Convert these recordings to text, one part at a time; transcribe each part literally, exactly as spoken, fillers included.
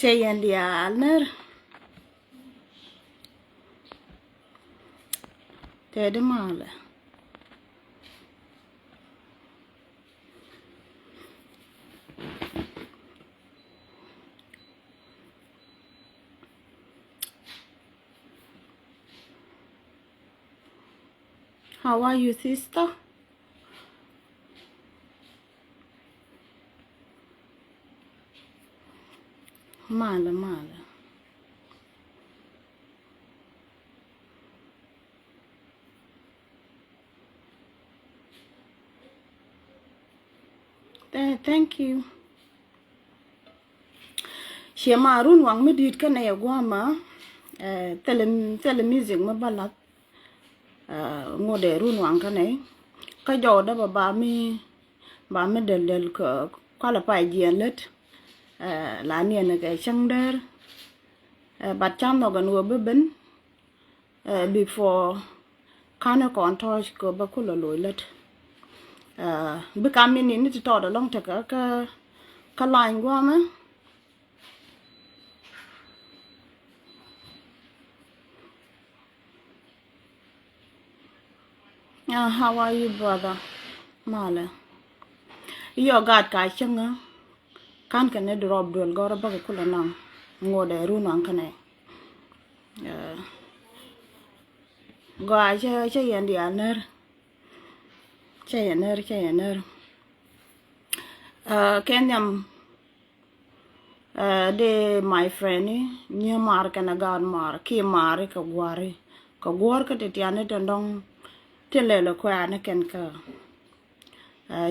Cɛ yɛn diaal ner. Tɛ di malɛ. How are you, sister? Malɛ, malɛ. Th- thank you. Ciɛ ma run waŋ mi di̱i̱t kɛnɛ yɛ gua̱a̱ma. Thilɛ, thilɛ music mi bä lath. Ŋot ɛ run waŋ kɛnɛ kä jɔw dä bä ba mi, ba mi del del kä kualɛ pay jiɛn lät. La niɛn kɛ cäŋ däär. But can nhɔk ɛn wä bi ben before kanɛ kɔn tɔ̱ɔ̱c kɛ bä kulɛ loc lät. Bi kam mi ni ni ti tɔɔt ɛlɔŋ tekɛ kä, kä lany guamɛ. Ah, how are you, brother? Malɛ. Yɔ gaat ka cäŋä. Kan kɛ ni drop duel gɔrä bäkɛ kulɛ naŋ. Ŋot ɛ run waŋ kɛnɛ. Gɔaa cä, cä yɛn diaal ner. Cä yɛn ner, cä yɛn ner. Kɛ nhiam. Dee my friend ni nyiɛ mar kɛnɛ gaat mar ki mar kɛ guari kɛ guar kä ti tiani ti dɔŋ. Ti lɛl kuɛ ani kɛn kä.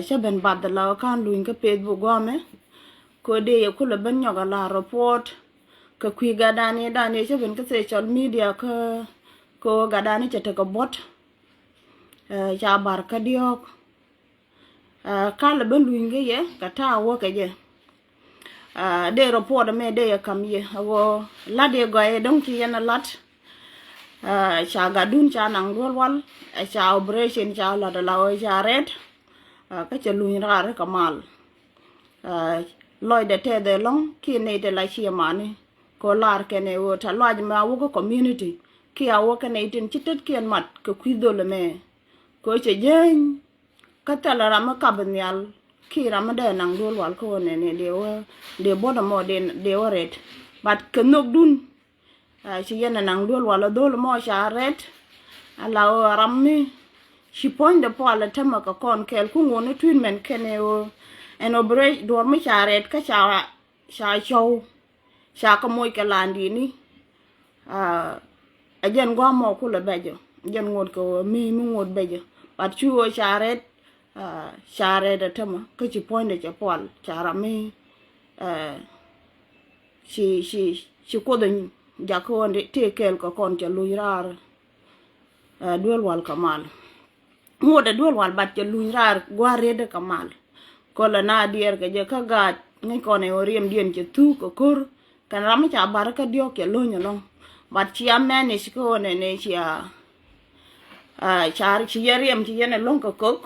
Cä ben bath la kan luny kä Facebook gɔmɛ. Kɛ dee yɛ kulɛ ben nyɔk a la report kɛ kui̱ gatdani dani cä ben kä social media kä, kɛ gatdani cɛ tekɛ buɔt. Ca bar kä diɔk. Kal bä luny kä yɛ kɛ ta̱a̱ wä kɛ jɛ. Dee report mɛ dee yɛ kam yɛ a wä lat yɛ gɔɛ dɔ̱ŋ ci yɛn a lat. Ca gatdun ca naŋ duel wal. Ca operation ca lat a la wä ca rɛt. Kä cɛ luny raar kä mal. Lɔcdɛ tɛth ɛlɔ̱ŋ ki nɛy te la ciɛ mani. Kɛ lar kɛn ɛ wä ta lɔac mɛ a wä kä community ki a wä kɛ nɛy tin ci tetkiɛn mat kɛ kui̱ dhol mɛ. Kɛ cɛ jeny. Kä thilɛ ram mi kap nhial ki ram mi dee naŋ duel wal kä wä nɛnɛ dee wä, dee buɔt ɛmɔ dee wä rɛt. But kɛ nhökdun ci yɛn ɛ naŋ duel wal ɛ dhol ɛmɔ ca rɛt. Ala ɣöö ram mi ci puɔ̱nydɛ pual ɛ tämɛ kɛ kɔn kɛɛl ku ŋuɔni treatment kɛn ɛ ɣöö ɛn operation duɔ̱ɔ̱r mi ca rɛt kä ca, ca cɔw. Ca kä moc kɛ landini. Ɛ jɛn gua̱a̱mɔ kulɛ bɛcä. Ɛ jɛn ŋot kɛ mi, mi ŋot bɛcä. But cu ɣöö ca rɛt, ca rɛt ɛ tämɛ kä ci puɔ̱nydɛ cɛ pual ca ram mi. Ci, ci, ci kuoth jakä ɣän ti kɛɛl kɛ kɔn cɛ luc raar. Duel wal kɛ mal. Ŋuɔ̱t ɛ duel wal bat cɛ luny raar gua̱a̱r riet ɛ kɛ mal. Kɔlɛ na diɛɛr kɛ jɛ kä gaat ŋäc kɔn ɛ ɣöö riɛmdiɛn cɛ thuk kɛ ko̱r. Kɛn ram mi ca bar kä diɔ̱k cɛ lo̱ny ɛlɔ̱ŋ. Bat cia manage kä ɣöö nɛnɛ cia, ca ci yɛn riɛm ci yɛn ɛlɔ̱ŋ kɛ kök.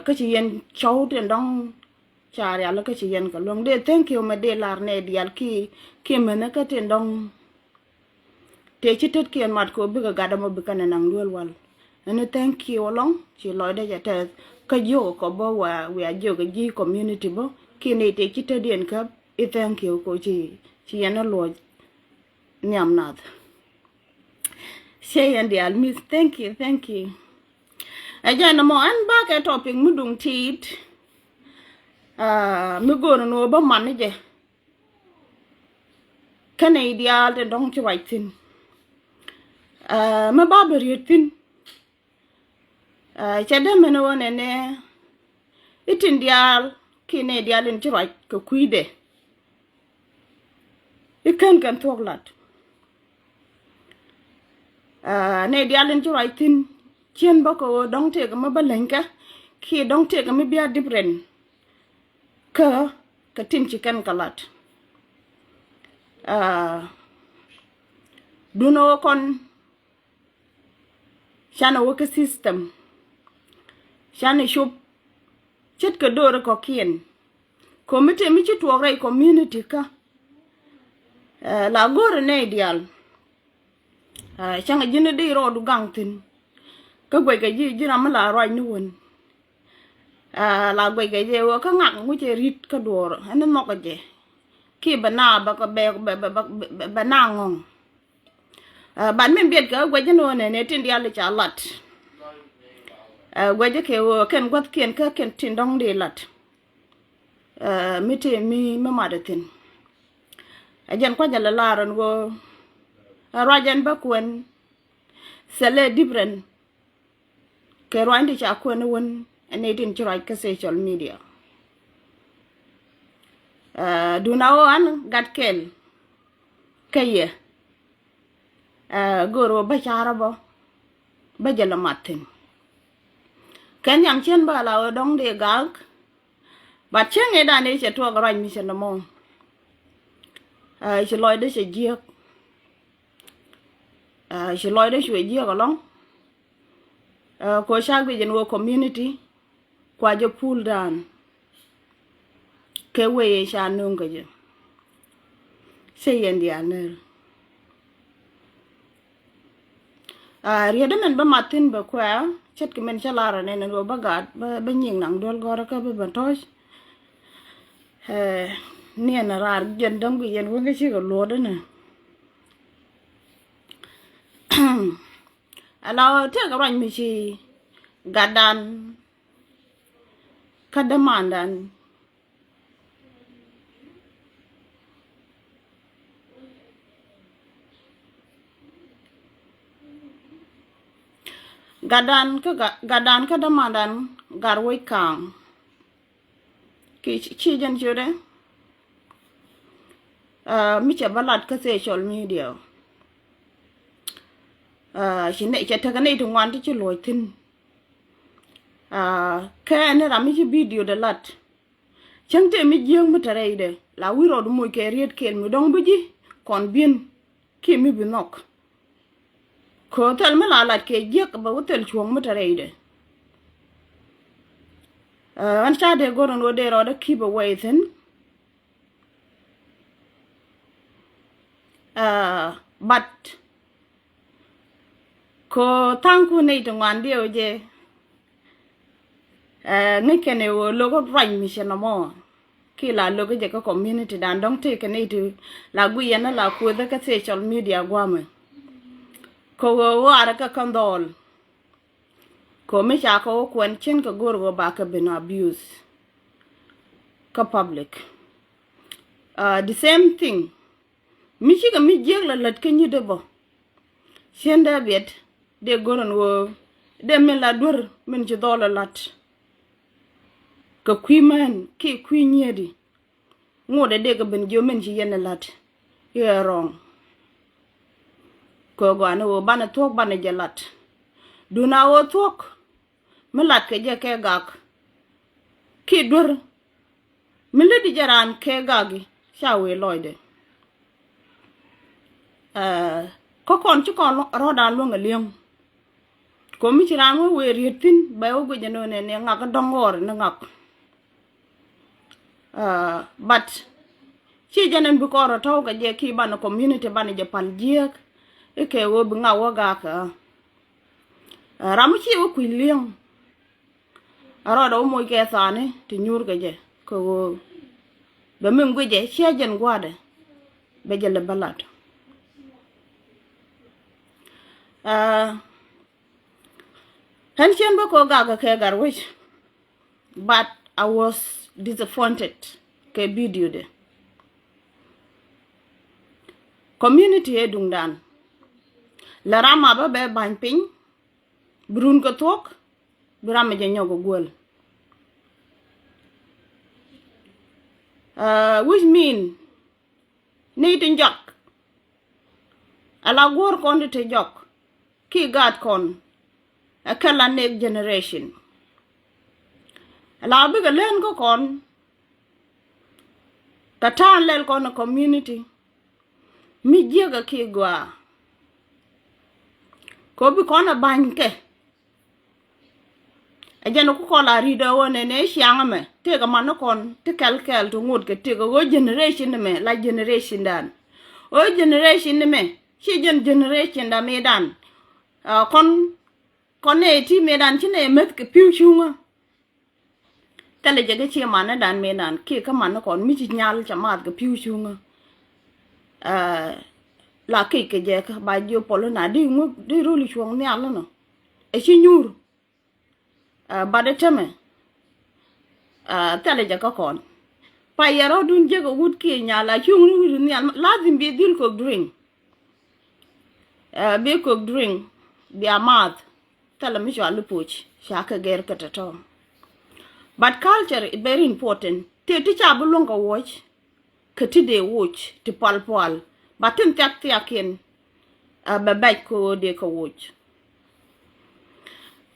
Kä ci yɛn cɔw tin dɔ̱ŋ ca rial kä ci yɛn kɛ luäŋ dee thank you mɛ dee lar nɛ dial ki, ki mɛnɛ kä tin dɔ̱ŋ. Tëë ci tetkiɛn mat kɛ ɣöö bikɛ gat ɛmɔ bikɛ nɛ naŋ duel wal. Ɛn thank you ɛlɔ̱ŋ ci lɔcdä cɛ tɛth kä jiök kɔ bä wia, wia jiök ji̱ community bä ki nɛy tëë ci tetdiɛn käp. I̱ thank you kɛ ɣöö ci, ci yɛn ɛ luɔc nhiam nath. Ciɛ yɛn diaal miss, thank you, thank you. Ɛ jɛn ɛmɔ ɛn bakɛ topic mi duŋ ti̱i̱t. Mi go̱o̱r ɛn ɣöö bä man ni jɛ. Kɛnɛ i̱ diaal tin dɔ̱ŋ ci ruac thi̱n. Mi ba bɛ riet thi̱n. Cɛ dee mɛn ɣöö nɛnɛ i̱ tin diaal kiɛ nɛy diaal in ci ruac kɛ kui̱dɛ. I̱ kän kɛn thuɔ̱k lat. Nɛy diaal in ci ruac thi̱n cien bä kɛ ɣöö dɔ̱ŋ tëëkɛ mi bä leny kɛ kiɛ dɔ̱ŋ tëëkɛ mi bia different. Kä kɛ tin ci kɛn kɛ lat. Duundɛ ɣöö kɔn canɛ wä kä system. Canɛ cop ce̱tkɛ do̱r kɔ̱kiɛn. Committee mi ci tuɔɔk rɛy community kä. Ɛ, la go̱o̱ri nɛy diaal. Ɛ, cäŋ a ji̱n di rɔɔdu gaŋ thi̱n. Kä guɛckɛ ji̱, ji̱ ram mi la ruac ni wän. Ɛ, la guɛckɛ jɛ wä kä ŋak ŋucɛ ri̱t kä duɔɔr ɛn nhɔk jɛ. Ki bɛ na bɛ, bɛ, bɛ na ŋɔŋ. Ɛ, ban min biɛt kɛ guɛc ni wä nɛ nɛ tin diaal ca lat. Ɛ, guɛc kɛ wä kɛn gua̱thkiɛn kä kɛn tin dɔ̱ŋ di lat. Ɛ, mi ti mi, mi mat thi̱n. Ɛ jɛn kua̱c jɛ lɛ lar ɛn wä. Ɛ, ruac ɛn bä kuɛn. Thilɛ different. Kɛ ruany ti ca kuɛn wän ɛn nɛy tin ci ruac kä social media. Ɛ, duun a ɣöö an gat kɛl kä yɛ. Ɛ, go̱o̱r ɣöö bä ca̱rä bä, bä jɛ lɛ mat thi̱n. Kɛ nhiam cien bä la ɣöö dɔ̱ŋ dee gak. But cieŋ ëëdan ëë cɛ tuɔɔk ruac mi cɛ nɔmɔ. Ɛ, ci lɔcdä cɛ jiääk. Ɛ, ci lɔcdä cuɛ jiääk ɛlɔ̱ŋ. Ɛ, kɔ ca guic ɛn wä community kua jɛ pull down. Kɛ wee ca nööŋ kä jɛ. Cɛ yɛn diaal ner. Ɛ, riet dä min bä mat thi̱n bä kuɛ ce̱tkɛ min cä lar ɛn ɛn wä bä gat bä, bä nyiŋ naŋ duel gɔrä kä bä bä tɔ̱c. Ɛ, niɛn raar jɛn däŋ guic yɛn wä kä cikɛ luɔt ɛn ɛ. Ala tëëkɛ ruac mi ci gatdan kä dämandan. Gatdan kä ga-, gatdan kä dämandan gat wec ka̱a̱ŋ. Ki ci, ci jɛn ciötdɛ. Ɛ, mi cɛ bä lat kä social media. Ɛ, ci nɛ, cɛ tekɛ nɛy ti ŋuan ti ci luɔc thi̱n. Ɛ, kɛ ni ram mi ci video dɛ lat. Cäŋ tëë mi jiääk mi te rɛydɛ la wi̱i̱ rɔɔdu moc kɛ riet kɛɛl mi dɔ̱ŋ bi ji̱ kɔn bi̱n kiɛ mi bi nhɔk. Kɛ ɣöö thil mi la lat kɛ jiäk bɛ wä thil cuɔ̱ŋ mi te rɛydɛ. Ɛ, ɣän ca dee go̱r ɛn ɣöö dee rɔɔdɛ keep away thi̱n. Ɛ, but kɛ ɣöö tha̱a̱ŋku nɛy ti ŋuan diɛw jɛ. Ɛ, ŋäc kɛn ɛ ɣöö lo̱k ruac mi cɛ nɔmɔ. Ki la lo̱k jɛ kä community dan dɔ̱ŋ tëëkɛ nɛy ti la guiyɛn ni la kuothä kä social media guamɛ. Kɛ ɣöö ɣɔaarɛ kä kä dhɔl. Kɛ ɣöö mi ca kɛ wä kuɛn cin kɛ go̱r ɣöö bakɛ ben abuse kä public. Ɛ, the same thing. Mi cikɛ mi jiäk la lät kä nyit dee bä. Cien dee biɛt dee go̱r ɛn ɣöö dee min la duer min ci dhɔl ɛ la̱t. Kɛ kui̱ män kiɛ kui̱ nyiëëdi. Ŋot ɛ dee kɛ ben jiö min ci yɛn ɛ la̱t. I̱ ɛ rɔ̱ŋ. Kɛ gɔaa ni ɣöö banɛ thuɔ̱k banɛ jɛ la̱t. Duun a ɣöö thuɔ̱k mi latkɛ jɛ kɛ gak. Ki duer mi lätdi jɛ raan kɛ gak i̱ ca wëë lɔcdɛ. Ɛ, kä kɔn ci kɔn rɔ̱dan luäŋ ɛ li̱eŋ. Kɔ mi ci raan wä wëë riet thi̱n bɛ wä guic ɛn ɣöö nɛ nɛ ŋak kä dɔ̱ŋ ɣɔr ni ŋak. Ɛ, but ci jɛn ɛn bi kɔn rɔ tɔ̱w kɛ jɛ ki banɛ community banɛ jɛ pal jiääk. I̱ kɛ ɣöö bi ŋak wä gak ɛ. Ɛ, ram mi ci wä kui̱ li̱eŋ. A rɔɔdɛ wä moc kɛ thaani ti nyuur kɛ jɛ kɛ ɣöö bɛ min guic jɛ ciɛ jɛn gua̱a̱dɛ bɛ jɛ lɛ bä lat. Ɛ, ɣän cien bä kɛ ɣöö gak kɛ kɛ gat wec. But I was disappointed kɛ video dɛ. Community ɛ duŋdan. Lɛ ram a bä bɛ ba̱ny piny. Bi run kɛ thuɔ̱k bi ram mi jɛ nyɔk ɛ guäl. Ɛ, which mean ni ti jɔk. Ala guɔ̱r kɔn ti ti jɔk ki gaat kɔn. Ɛ kɛ la next generation. Ala bikɛ len kä kɔn. Kɛ ta̱a̱n lɛl kɔn ɛ community. Mi jiäkä ki gɔaa. Kɛ bi kɔn a ba̱ny kɛ. Ɛ jɛn ku kɔn la ri̱t ɛ ɣöö nɛnɛ ciaŋ ɛmɛ tëëkɛ man ni kɔn ti kɛl kɛl ti ŋot kɛ tëëkɛ ɣöö generation ɛmɛ la generation dan. Ɣöö generation ɛmɛ ci jɛn generation da mëëdan. Kɔn kɔn nɛ ti mëëdan ci nɛ mäth kɛ pi̱w cuŋä. Thilɛ jɛ kɛ ci man ni dan mëëdan kiɛ kä man ni kɔn mi ci nyal ca math kɛ pi̱w cuŋä. La kic kɛ jɛ kä ba jiö pɔl na di ŋu di ruli cuɔ̱ŋ nhial ni nɔ. Ɛ ci nyuur. Bat ɛ tämɛ thilɛ jɛ kä kɔn. Pa yɛ rɔ̱dun jek ɛ wut kiɛ nyal a cuŋ ni wut nhial lazim bi dhil kok drink. Bi kok drink bia math. Thilɛ mi cua li puc ca kɛ gɛr kɛ tɔ̱tɔ̱. But culture is very important. Tëë ti ca bi luäŋ kɛ wuɔc kɛ ti dee wuc ti pual pual ba tin thiak thiakiɛn. Bɛ bɛc kɛ ɣöö dee kɛ wuc.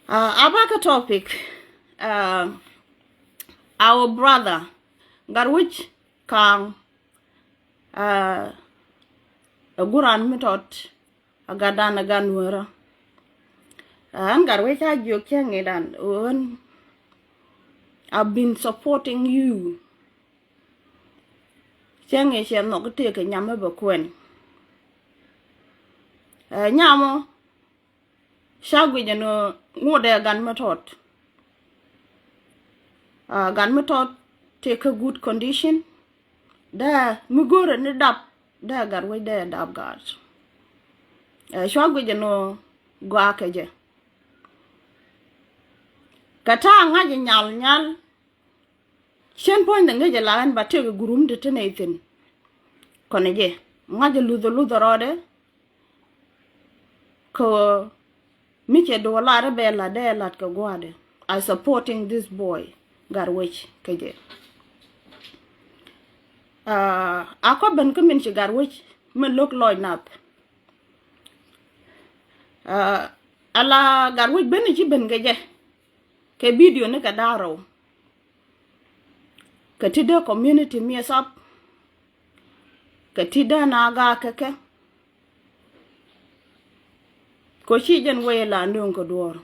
A ba kɛ topic. Our brother Gatwec Kaŋ. Ɛ guran mi tɔt a gatdan a gat nuäärä. Ɛn Gatwec a jiök cäŋ idan ɣän I've been supporting you. Cäŋ i̱ cɛ nhɔk i̱ tëëkɛ nyam mi bɛ kuɛn. Ɛ nyamɔ ca guic ɛn ɣöö ŋotdɛ gat mi tɔt. Gat mi tɔt tëëkɛ good condition. Dee mi go̱o̱rɛ ni dap dee Gatwec dee dap gaat. Ɛ cua guic ɛn ɣöö gɔaa kɛ jɛ. Kɛ ta̱a̱ ŋa̱c ɛ nyal nyal. Cien puɔ̱nydɛ ŋäcɛ la ɣän ba tëk ɛ gurum ti ti nɛy thi̱n. Kɔnɛ jɛ ŋa̱cɛ luthɛ luthɛ rɔɔdɛ. Kɛ mi cɛ duɔlar i̱ bɛ lat dee lat kɛ gua̱a̱dɛ. I supporting this boy Gatwec kɛ jɛ. A kɔ ben kä min ci Gatwec min lo̱k lɔc nath. Ala Gatwec ben i̱ ci ben kɛ jɛ kɛ bidio ni kɛ da̱a̱r rɛw. Kɛ ti dee community mix up. Kɛ ti dee na gaak kɛ kɛ. Kɛ ci jɛn wee la nööŋ kɛ duɔ̱ɔ̱r.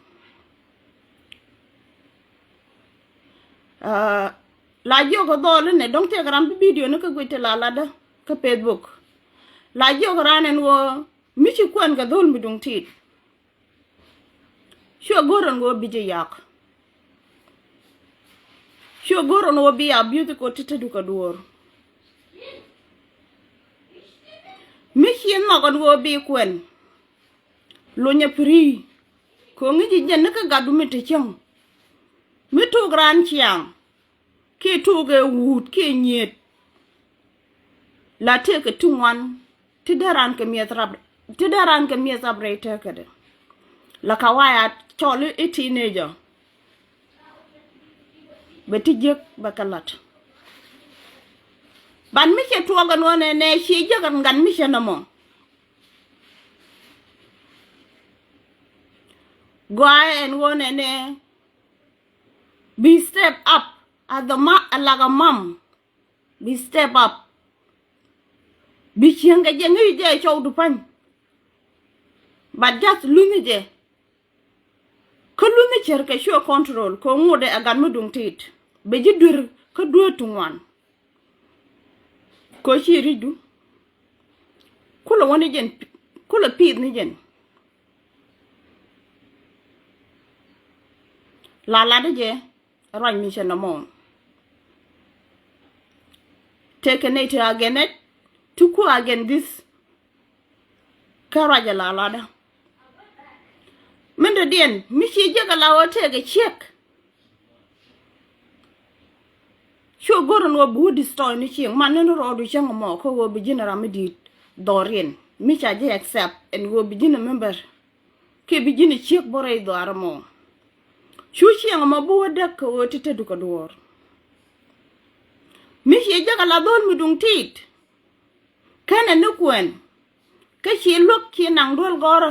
La jiök kɛ dhɔɔl inɛ dɔ̱ŋ tëëkɛ ram bi bidio ni kä guic ti la latdä kä Facebook. La jiök kɛ ran ɛn ɣöö mi ci kuɛn kɛ dho̱l mi duŋ tit. Cuɛ go̱r ɛn ɣöö bi ji̱ yak. Cuɛ go̱r ɛn ɣöö bi a biuthi kɛ ɣöö ti te dukɛ duɔ̱ɔ̱r. Mi ci nhɔk ɛn ɣöö bi kuɛn. Lonyɛ pi̱ri̱. Kɛ ɣöö ŋi̱ci jɛn ni kä gatdu mi te cäŋ. Mi tuk raan ciaŋ. Kiɛ tuk ɛ wuut kiɛ nyiet. La tëëkɛ ti ŋuan ti dee ran kɛ miɛth rap ti dee ran kɛ miɛth rap rɛy tëkädɛ. La ka waya cɔl i̱ teenager. Bɛ ti jiäk bɛ kɛ la̱t. Ban mi cɛ tuɔɔk ɛn ɣöö nɛ nɛ ci jiäk ɛn gat mi cɛ nɔmɔ. Gɔaa ɛn ɣöö nɛ nɛ bi step up as the ma like a mom. Bi step up. Bi cieŋ kɛ jɛ ŋi̱i̱c jɛ cɔw du pa̱ny. But just luny jɛ. Kä luny cär kɛ cuɛ control kɛ ŋotdɛ a gat mi duŋ tit bɛ ji̱ duer kä dueer ti ŋuan. Kɛ ci ri̱cdu. Kulɛ wä ni jɛn kulɛ piith ni jɛn. La latdä jɛ. Ruac mi cɛ nɔmɔ. Tëëkɛ nɛy ti again it ti ku again this. Kä ruac ɛ la latdä. Min dɔ̱diɛn mi ci jiäk ɛ la ɣöö tëëkɛ ciek. Cu go̱r ɛn ɣöö bi wä destroy ni cieŋ man ni ni rɔɔdu cäŋ ɛmɔ kä ɣöö bi ji̱n ɛ ram mi di̱i̱t dhɔriɛn mi ca ji̱ accept ɛn ɣöö bi ji̱n ɛ member. Kiɛ bi ji̱n ɛ ciek bä rɛy dhɔaar ɛmɔ. Cu cieŋ ɛmɔ bi wä däk kɛ ɣöö ti te dukɛ duɔ̱ɔ̱r. Mi ci jek ala dhol mi duŋ tit. Kɛnɛ ni kuɛn kä ci luäk ci naŋ duel gɔ̱rä.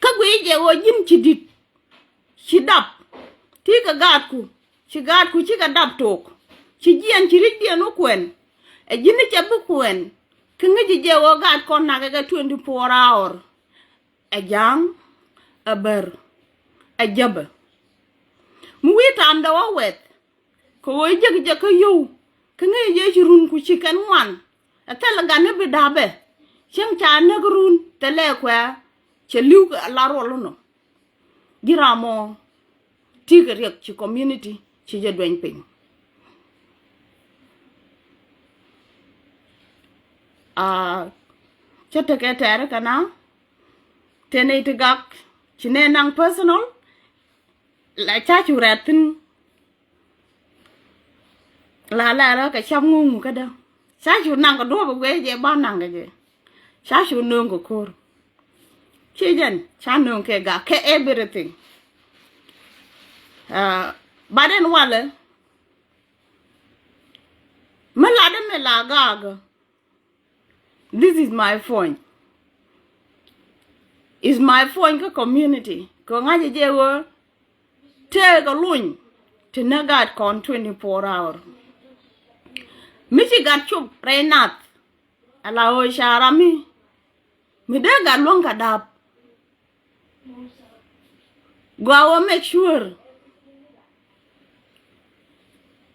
Kä guiy jɛ ɣöö ji̱n ci di̱t. Ci dap ti kɛ gaatku ci gaatku ci kɛ dap tok. Ci jiɛn ci ri̱cdiɛn wä kuɛn. Ɛ ji̱n ni cɛ bi kuɛn. Kä ŋäci jɛ ɣöö gaat kɔn nakɛ kɛ twenty four hour. Ɛ ja̱a̱ŋ ɛ bär ɛ jäpɛ. Mi wi̱i̱ ta̱a̱mdɛ wä wɛth kɛ ɣöö jek jɛ kä yio̱w kä ŋäc jɛ ci run ku ci kɛn ŋuan. Ɛ thilɛ gat ni bi da̱pɛ cieŋ ca näk run thilɛ kuɛ cɛ li̱w kɛ la ruɔl inɔ. Ji̱ ram mɔ ti kɛ riɛk ci community ci jɛ dueny piny. Aa, cä tekɛ tɛɛri kɛ na tëë nɛy ti gak ci nɛ naŋ personal. La ca cu rɛ̈t thi̱n. La lɛrä kɛ cam ŋuŋ kädä ca cu naŋ kɛ duɔ̱ɔ̱p ɛ guɛ jɛ ba naŋ kɛ jɛ. Ca cu nööŋ kɛ ko̱r. Ci jɛn ca nööŋ kɛ gak kɛ everything. Aa, but ɛn walɛ mi latdä mi la gaakä. This is my point. Is my point kä community kɛ ŋa̱cä jɛ ɣöö tëëkɛ luny ti nä gat kɔn twenty four hour. Mi ci gat cop rɛy nath ala ɣöö ca ram mi mi dee gat luäŋ kɛ da̱a̱p. Gɔaa wä make sure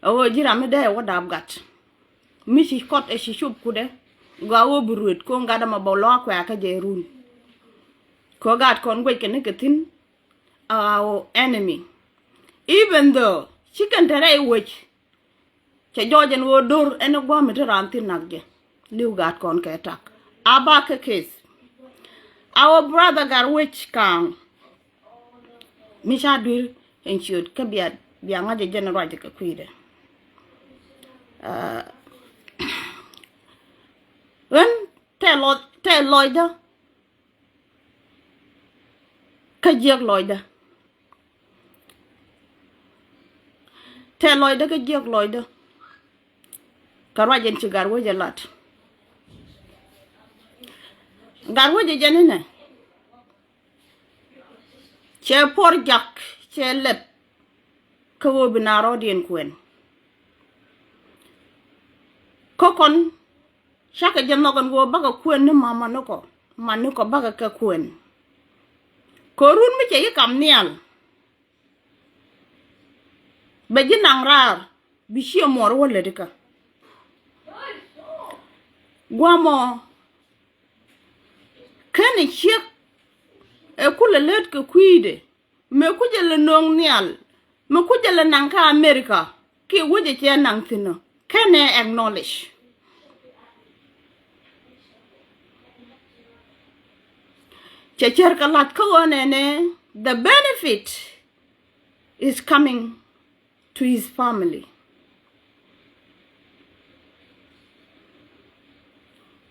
ɛ ɣöö ji̱ ram mi dee wä da̱a̱p gat mi ci kɔt ɛ ci cop kudɛ. Gɔaa wä bi ruet ko̱ŋ gat ɛmɔ bä lɔaak kuɛ̈ɛ̈ kä jɛ run. Kɛ ɣöö gat kɔn guec kɛ ni kɛ thi̱n ɛ our enemy. Even though ci kɛn te rɛy wec cɛ jɔɔc ɛn ɣöö do̱r ɛn ɛ gua̱a̱m mi te raan thi̱n nak jɛ. Li̱w gaat kɔn kɛ tak a ba kɛ case. Our brother Gatwec Kaaŋ mi ca dui̱r ɛn ciöt kä bia bia ŋa̱c ɛ jɛn ruac kɛ kui̱dɛ. Ɣän tɛ lɔc tɛ lɔcdä kä jiäk lɔcdä. Tɛ lɔcdä kä jiäk lɔcdä. Kɛ ruac in ci Gatwec ɛ lat. Gatwec ɛ jɛn inɛ cɛ puɔr jak cɛ lɛp. Kä ɣöö bi na rɔɔdiɛn kuɛn. Kä kɔn cakɛ jɛ nhɔk ɛn ɣöö bakɛ kuɛn ni mamanikɔ manikɔ bakɛ kɛ kuɛn. Kɛ run mi cɛ yi kam nhial bɛ ji̱ naŋ raar bi ciɛ muɔɔr wä lätdikä. Guamɔ kɛnɛ ciek ɛ kulɛ lät kɛ kui̱dɛ. Mëë kucä lɛ nööŋ nhial mëë kucä lɛ naŋ kä America kiɛ wecɛ cɛ naŋ thi̱n ɔ kɛnɛ acknowledge. Cɛ cär kɛ la̱t kä ɣöö nɛnɛ the benefit is coming to his family.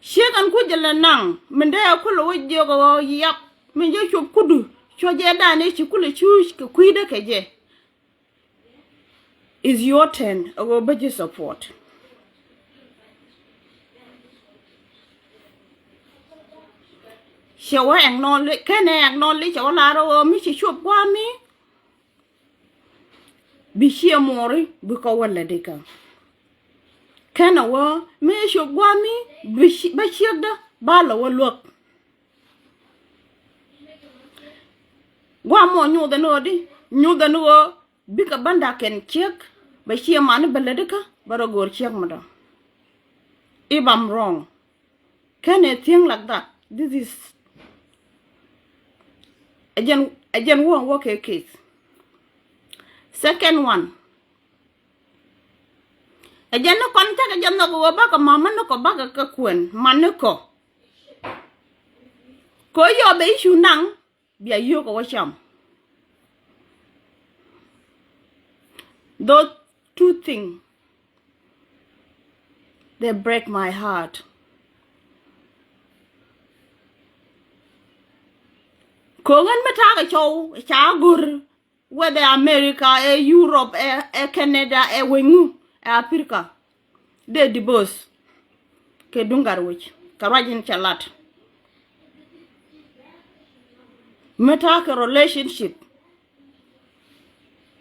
Ciek ɛn kucä lɛ naŋ min dee a kulɛ wä jiök ɛ ɣöö yap min jɛ cop kudu cuɔ jɛ dan i̱ ci kulɛ cuuc kɛ kui̱dä kɛ jɛ. Is your turn ɛ ɣöö bä ji̱ support. Cɛ wä acknowledge kɛnɛ acknowledge cɛ wä lar ɛ ɣöö mi ci cop gua̱a̱mi. Bi ciɛ muɔri bi kɔ wä lätdikä. Kɛnɛ wä mi cop gua̱a̱mi bi ci bä ciekdä ba lɛ wä luäk. Gua̱a̱mɔ nyuuthɛ ni ɣöö di nyuuthɛ ni ɣöö bikɛ bända kɛn ciek bɛ ciɛ mani bɛ lätdikä bɛ rɔ go̱o̱r ciek mi dɔ̱ŋ. If I'm wrong. Kɛnɛ thing like that. This is ɛ jɛn ɛ jɛn wä wä kɛ case. Second one. Ɛ jɛn ni kɔn cakɛ jɛ nhɔk ɣöö bakɛ mamanikɔ bakɛ kɛ kuɛn manikɔ. Kɛ ɣöö yɔɔ bɛ i̱ cu naŋ bia yio̱o̱k ɛ wä cam. Those two things they break my heart. Ko̱ŋ ɛn mi ta̱a̱ kɛ cɔw ca go̱r whether America ɛ Europe ɛ ɛ Canada ɛ wec ŋu ɛ Africa. Dee divorce kɛ duŋ Gatwec kɛ ruac in cɛ lat. Mi ta̱a̱ kɛ relationship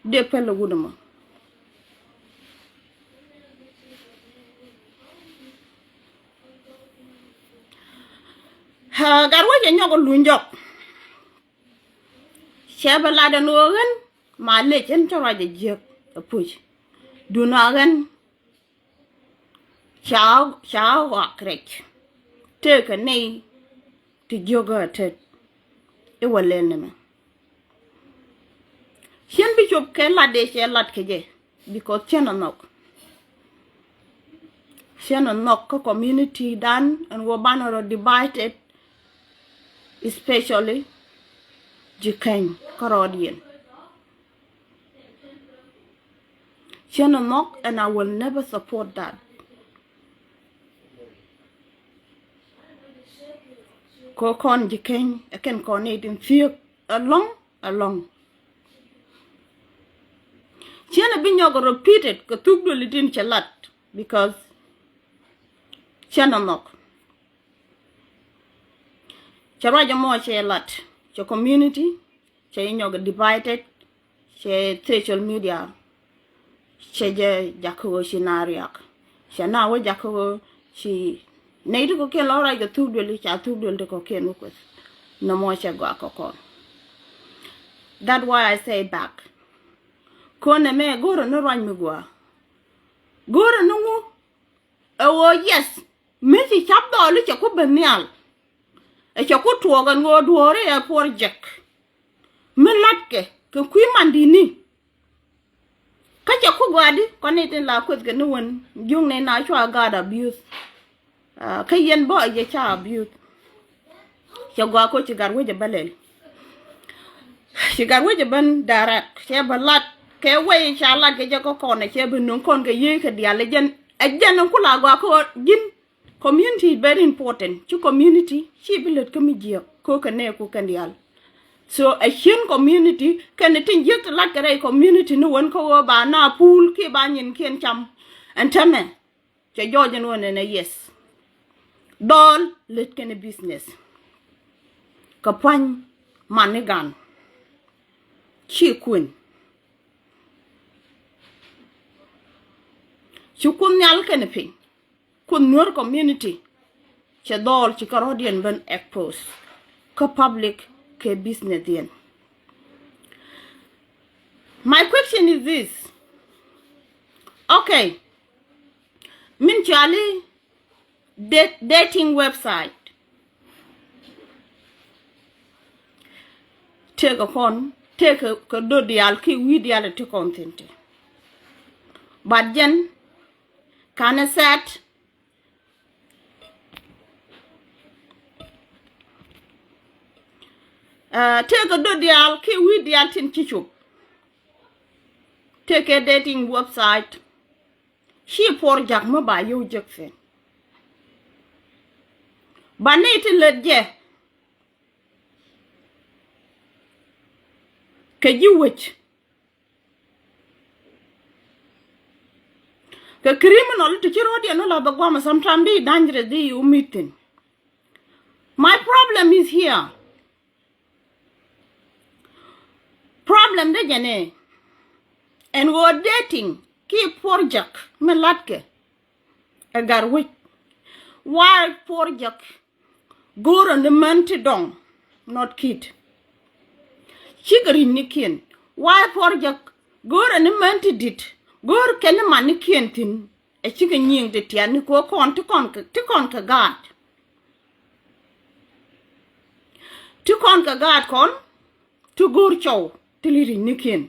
dee pɛl ɛ wut ɛmɔ. Gatwec ɛ nyɔk ɛ luny jɔk. Cɛ bɛ lat ɛn ɣöö ɣän ma lec ɛn cä ruac ɛ jiäk ɛ puc. Duundɛ ɣän ca ca ɣɔak rɛc. Tëëkɛ nɛy ti jiök ɣä tet i̱ wä lɛl ni mɛ. Cien bi cop kɛ lat dee cɛ lat kɛ jɛ, because cien ɛ nhɔk. Cien ɛ nhɔk kä community dan ɛn wä banɛ rɔ divided, especially ji̱ keny kärɔɔdiɛn. Cien ɛ nhɔk, and I will never support that. Kɛ kɔn ji̱ keny ɛ kɛn kɔn ni tin thiek along along. Cien ɛ bi nyɔk repeated kɛ thuk duëli tin cɛ lat, because cien ɛ nhɔk. Cɛ ruac ɛmɔ cɛ lat, cɛ community cɛ nyɔk divided, cɛ social media cɛ jɛ jakä ɣöö ci na riak. Cɛ na wä jakä ɣöö ci nɛy ti kɔ̱kiɛn lɔ ruac kɛ thuk duëli, ca thuk duëli ti kɔ̱kiɛn wä kueth. Nɔmɔ cɛ gɔaa kɛ kɔn. That why I say back. Kɔn ɛmɛ go̱rɛ ni ruac mi gɔaa. Go̱rɛ ni ŋu? Ɛ ɣöö yes, mi ci cap dhɔɔli cɛ ku ben nhial. Ɛ cɛ ku tuɔɔk ɛn ɣöö duɔ̱ɔ̱ri ɛ project mi latkɛ kɛ kui̱ mandini. Kä cɛ ku gɔaa di kɔn ni tin la kueth kɛ ni wen jiökni na cua gaat abuse. Ah, kä yɛn bä yɛ ca abuse. Cɛ gɔaa ko ci gat wec ɛ bä lɛl. Ci gat wec ɛ ben direct cɛ bä lat kɛ wec ca lat kɛ jɛ kä kɔn ɛ cɛ bä nöŋ kɔn kɛ yiey kɛ diaal ɛ jɛn ɛ jɛn ku la gɔaa ko ji̱n. Community is very important. Ci community ci bi lät kä mi jiɛk ko kɛ nɛ ku kɛn diaal. So ɛ cien community kɛn tin jiäk ti lat kɛ rɛy community ni wen kä wä ba na pool ki ba nyin kiɛn cam. Ɛn tämɛ cɛ jɔɔc ɛn wen ɛn ɛ yes. Dhɔl lät kɛn business. Kɛ puany man ni gan ci kuën. Ci kun nhial kɛn piny. Kuoth Nuer community cɛ dhɔɔl ci kärɔ̱diɛn ben expose kä public kɛ business diɛn. My question is this. Okay. Min cuali dat-, dating website. Tëëkɛ kɔn, tëëkɛ kɛ do̱ diaal ki wi̱i̱ diaal ti kɔn thi̱n ti. But jɛn kanɛ set. Uh, tëëkɛ do̱ diaal ki wi̱i̱ diaal tin ci cop. Tëëkɛ dating website. Ci puɔr jak mi ba yio̱w jek thi̱n. Ba ni ti lät jɛ kɛ ji̱ wec. Kɛ criminal ti ci ro̱o̱diɛn ni la bɛ guamɛ sometime di dangerous di you meeting. My problem is here. Problem de jɛn ɛ ɛn ɣöö dating ki puɔr jak mi latkɛ ɛ gat wec. Why puɔr jak? Go̱o̱rä ni män ti dɔŋ, not kid. Cikɛ ri̱c ni kiɛn. Why puɔr jak? Go̱o̱rä ni män ti di̱t. Go̱o̱r kɛn ni man ni kiɛn thi̱n. Ɛ cikɛ nyiëŋ ti tian ni ko̱ kɔn ti kɔn kɛ, ti kɔn kɛ gaat. Ti kɔn kɛ gaat kɔn ti go̱o̱r cɔw ti li ri̱c ni kiɛn.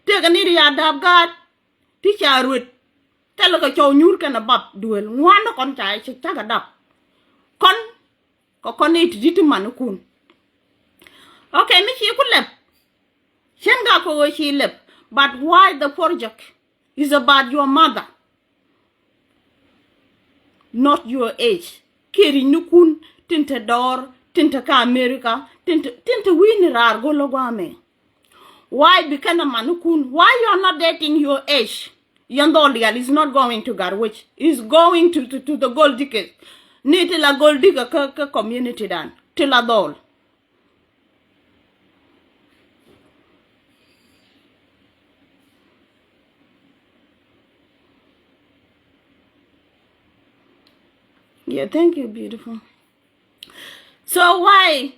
Tëëkɛ ni ri a dap gaat ti ca ruet. Thilɛ kɛ cɔw nyuur kɛn a bap duel ŋuan ni kɔn ca ci cakɛ dap. Kɔn kɛ kɔn ni ti ti ti man ni kun. Okay, mi ci ku lɛp. Cien gak kɛ ɣöö ci lɛp. But why the project is about your mother, not your age. Kiɛ ri̱c ni kun tin te dɔɔr, tin te kä America, tin te, tin te wi̱i̱ ni raar go̱l ɛ gua̱a̱mɛ. Why bi kɛn a man ni kun? Why you are not dating your age? Yɛn dhɔl diaal is not going to Gatwec. Is going to, to, to the gold diggers. Ni ti la gold digger kä, kä community dan. Ti la dhɔl. Yeah, thank you, beautiful. So why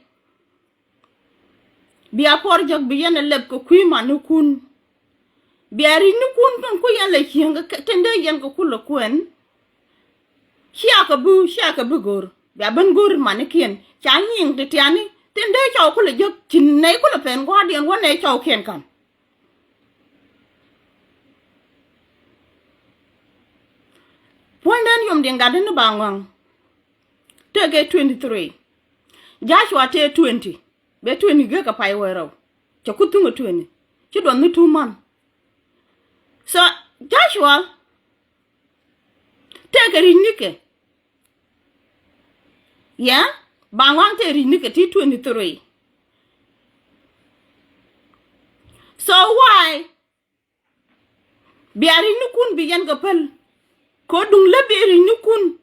Bia puɔr jɔk bi yɛn ɛ lɛp kɛ kui̱ manikun. Bia ri̱cnikun kɛn ku yɛn lɛ cieŋ kɛ tin dee yɛn kɛ kulɛ kuɛn. Cia kɛ bi, cia kɛ bi go̱r. Bia ben go̱r manikiɛn. Ca nyiŋ ti tiani. Tin dee cɔw kulɛ jɔk ci nɛy kulɛ pɛn gua̱a̱rdiɛn wä nɛy cɔwkiɛn ka̱n. Puɔ̱nydɛn yom diɛn gat ni ba ŋɔaŋ. Tëëkɛ twenty three. Joshua tëë twenty. Bɛ twenty gek kɛ pay wee rɛw. Cɛ ku thuŋ ɛ twenty. Ci duɔth ni two month. So Joshua tëëkɛ ri̱cnikɛ. Yeah. Ba ŋɔaŋ tëë ri̱cnikɛ ti twenty three. So why? Bia ri̱cnikun bi yɛn kɛ päl. Kɛ duŋ lä bi ri̱cnikun.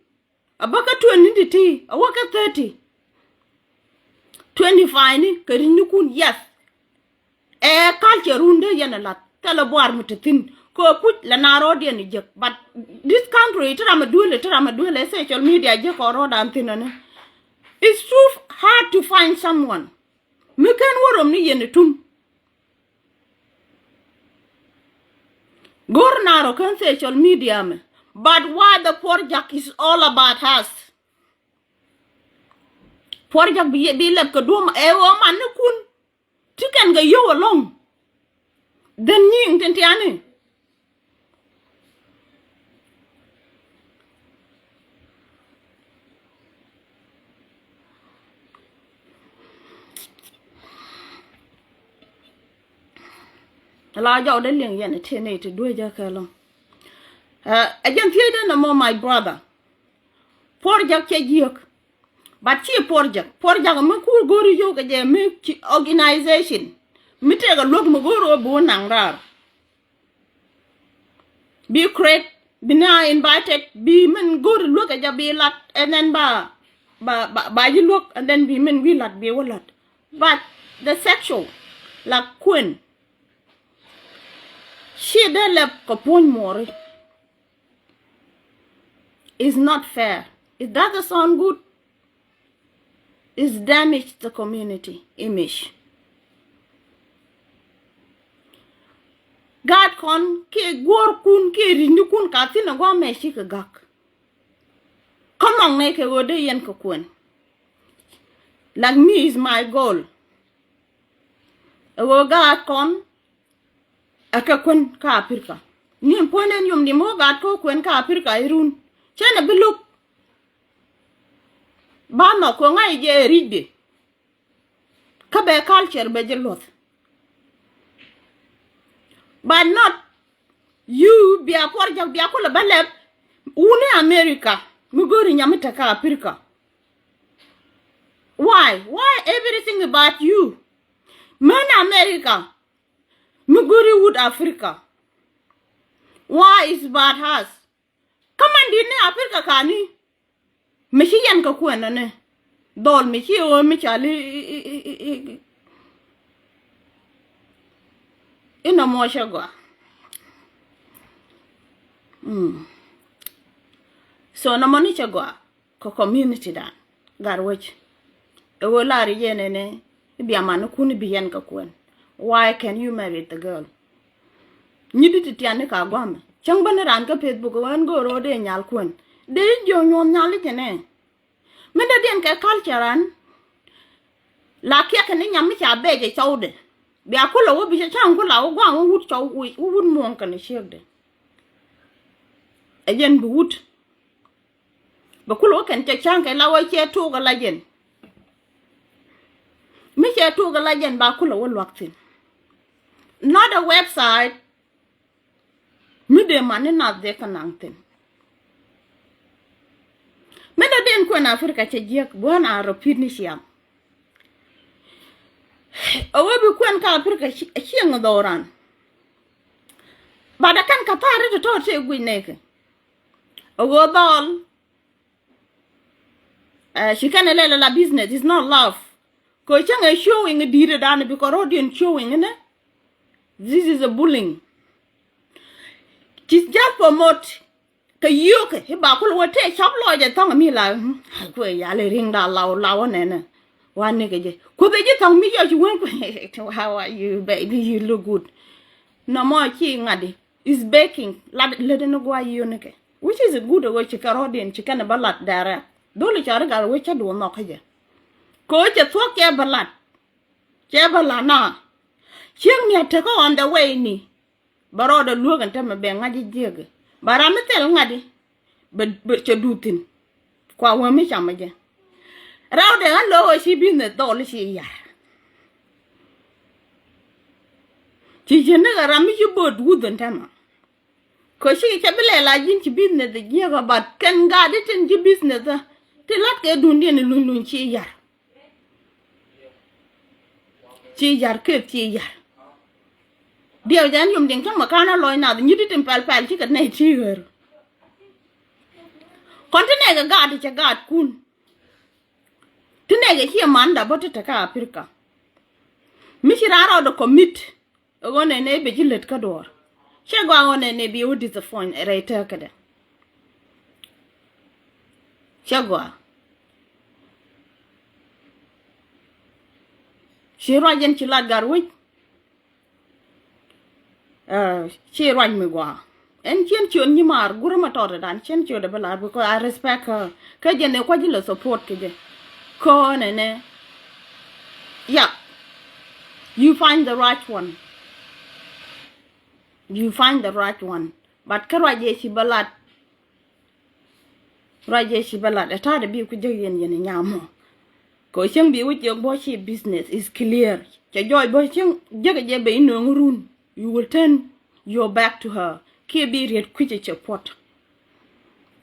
A bä kä twenty ti ti a wä kä thirty. Twenty five ni kɛ ri̱cnikun, yes. Ɛ culture run dee yɛn a lath thilɛ buar mi te thi̱n. Kɛ puc la na rɔɔdiɛn jek. But this country ti ram a duel, ti ram a duel ɛ social media jek kɔ rɔɔdan thi̱n ɛnɛ. It's too hard to find someone mi ken wä rom ni yɛn a tum. Go̱r na rɔ ken social media mɛ. But why the puɔr jak is all about us. Puɔr jak bi, bi lɛp kɛ duɔ̱m ɛ ɣöö man ni kun. Ti kɛn kɛ yio̱w ɛlɔ̱ŋ. Then nyiŋ tin tiani. La jɔw dee liŋ yɛn ti ni ti duec jɛ kɛ lɔŋ. Ɛ jɛn thiec dee nɔmɔ, my brother. Puɔr jak cɛ jiök. But ci puɔr jak, puɔr jak mi kur go̱ri yio̱w kɛ jɛ mi ci organization mi tëëkɛ luäk mi go̱ri wä bi wä naŋ raar. Bi create, bi na invited, bi min go̱ri luäk kɛ jɛ bi lat, and then ba, ba, ba, ba ji̱ luäk, and then bi min wi̱i̱ lat bi wä lat. But the sexual, la kuën. Ci dee lɛp kɛ puɔ̱ny muɔri. Is not fair. It doesn't sound good. Is damage the community image. Gaat kɔn kiɛ guɔ̱ɔ̱rkun kiɛ ri̱cnikun ka thi̱n a gua̱a̱mɛ cikɛ gak. Kä mɔŋ nɛ kɛ ɣöö dee yɛn kɛ kuɛn. Like me is my goal. Ɛ ɣöö gaat kɔn ɛ kɛ kuɛn kä Aprika. Ni puɔ̱ny den yom ni mi wä gaat kä kuɛn kä Aprika irun. Cɛn ɛ bi lo̱k. Ba nhɔk kɛ ŋa̱c jɛ ɛ ri̱cdɛ. Kä bɛ culture bɛ jɛ luɔth. But not you bia puɔr jak bia kulɛ bä lɛp. Wuni America mi go̱ri nyami te kä Africa. Why? Why everything about you? Män America mi go̱ri wut Africa. Why is about us? Kä man di̱t ni Africa kani. Mi ci yɛn kɛ kuɛn ɛnɛ. Dhɔl mi ci ɣöö mi cal i, i, i, i, i, inɔ mɔ cɛ gɔaa. Mm. So nɔmɔ ni cɛ gɔaa kɛ community dan. Gat wec. Ɛ ɣöö lar yɛn ɛnɛ i̱ bia manikun i̱ bi yɛn kɛ kuɛn. Why can you marry the girl? Nyi di ti tian ni ka gua̱mɛ cäŋ bä ni raan kä Facebook ɣän go̱o̱r ɣöö dee nyal kuɛn. Dee i̱ jiök nyuɔ̱th nyal i̱ cɛ nɛ. Mi dee diɛn kɛ culture an. La kiɛk kɛ ni nyam mi ca bɛc ɛ cɔwdɛ. Bia kulɛ wä bi cɛ ca̱ŋ kula wä gua̱a̱m wä wut cɔw wä wut muɔ̱ɔ̱ŋ kɛn ɛ ciekdɛ. Ɛ jɛn bi wut. Bɛ kul wä kɛn cɛ ca̱ŋ kɛ la wä cɛ tok ala jɛn. Mi cɛ tok ala jɛn ba kul wä luak thin. Not a website. Mi dee man ni nath dee kä naŋ thin. Mi dee den kuɛn Africa cɛ jiäk buän a rɔ pi̱t ni ciam. A wä bi kuɛn kä Africa cieŋ dhɔran. Ba dee kɛn ka tha̱a̱r ri tɔ̱tɔ̱ tëë guic nɛɛkɛ. A wä dhɔl. Ci kɛn ɛ lɛl ala business is not love. Kɛ cäŋ ɛ showing di̱i̱t ɛ dan bi kɛ rɔ̱diɛn showing inɛ. This is a bullying. Ci just promote kɛ yio̱kɛ i̱ ba kul wä tëë cɔp lɔc ɛ thɔŋ mi la. Kuɛ yal ɛ riŋ da law law nɛnɛ. Wa nikɛ jɛ. Kuoth ɛ ji̱ thɔŋ mi yɔc wen kuɛ. How are you, baby? You look good. Nɔmɔ ci ŋa̱di. Is baking. Lat lät ni gua yionikɛ. Which is a good ɛ wee ci kɛ rɔ̱diɛn ci kɛn ɛ bä lat dɛrɛ. Dholi cɔri gal wee cä duɔ nhɔk kä jɛ. Kɛ wee cɛ thuɔ̱k cɛ bä lat. Cɛ bä lat na. Cieŋ mia̱t tekä on the way ni. Bɛ rɔɔdɛ luäk ɛn tämɛ bɛ ŋa̱c ji̱ jiäk. Ba ram mi thil ŋa̱t i̱ bɛ, bɛ cɛ duut thi̱n. Kua wee mi camä jɛ. Rɛwdɛ ɣän lo̱k ɣöö ci business dhɔl i̱ ci yar. Ci ji̱n ni kɛ ram mi ci bo̱o̱t wuth ɛn tämɛ. Kɛ ci cɛ bi lɛl a ji̱n ci business jiäkä, but kɛn gaat i̱ tin ci business ɛ ti la̱t kɛ duundiɛn i̱ luny luny ci yar. Ci yar keth ci yar. Diɛw jɛn yom diɛŋ cäŋ mɛ ka̱n a lɔc nath nyit i̱ tin pɛl pɛl cikɛ nɛy ti ɣer. Kɔn ti nɛy kɛ gaat ti cɛ gaatkun. Ti nɛy kɛ ciɛ manda bä ti te kä Africa. Mi ci raan rɔɔdɛ commit. Ɣöö nɛnɛ bi ji̱ lät kä duɔ̱ɔ̱r. Cɛ gɔaa ɣöö nɛnɛ bi wä disappoint rɛy tëkädɛ. Cɛ gɔaa. Ci ruac ɛn ci lat gat wec. Ci ruac mi gɔaa. Ɛn cien ciöt nyimaar gurä ma tɔt dan cien ciöt dɛ bi lar, because I respect her. Kä jɛ ni kua̱c ilɛ support kɛ jɛ. Kä nɛnɛ. Yeah. You find the right one. You find the right one. But kä ruac jɛ ci bä lat. Ruac jɛ ci bä lat ɛ ta̱a̱dɛ bi ku jek yɛn yɛn nyam mɔ. Kɛ cieŋ bi wä jiök bä ci business is clear. Cɛ jɔɔc bä cieŋ jek jɛ bɛ inööŋ run. You will turn your back to her. Kiɛ bi riet kui̱c cɛ puɔt.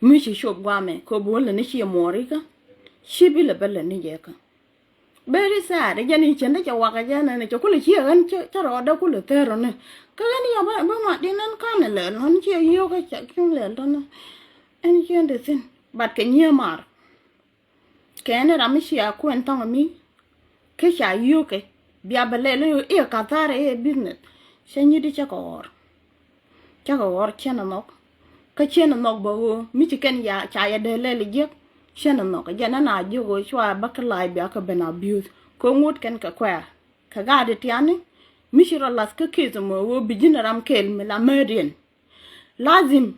Mi ci cop guamɛ kɛ bi wä lɛ ni ci muɔɔri kä. Ci bi lɛ bä lɛ ni jɛ kä. Very sad. Jɛn i̱ cɛn dee cɛ wak a jɛn ɛn cɛ kulɛ ciɛ ɣän cɛ rɔɔdɛ kulɛ thɛr ɔni. Kä ɣän yɔ bä ma din ɛn kanɛ lɛl ɔn ciɛ yio̱k ɛ cɛ ki̱n lɛl tɔnɛ. Ɛn ciɛn dee thin. But kɛ nyiee mar. Kɛ ɛn ram mi cia kuɛn thɔŋ mi. Kä ca yio̱kɛ bia bɛ lɛl i̱ kathar ɛ business. Cɛ nyit i̱ cɛ kɛ ɣɔr. Cakɛ ɣɔr cɛn ɛ nhɔk. Kä cɛn ɛ nhɔk bä ɣöö mi ci kɛn ya ca yɛ dee lɛl jiäk. Cɛn ɛ nhɔk jɛn ɛn a jiök ɣöö cua bä kä la̱a̱c bia kä ben abuse kɛ ŋot kɛn kɛ kuɛɛr. Kɛ gaat ɛ tiani mi ci rɔ lath kä case ɛmɔ ɣöö bi ji̱n ram kɛl mi la määtdiɛn. Lazim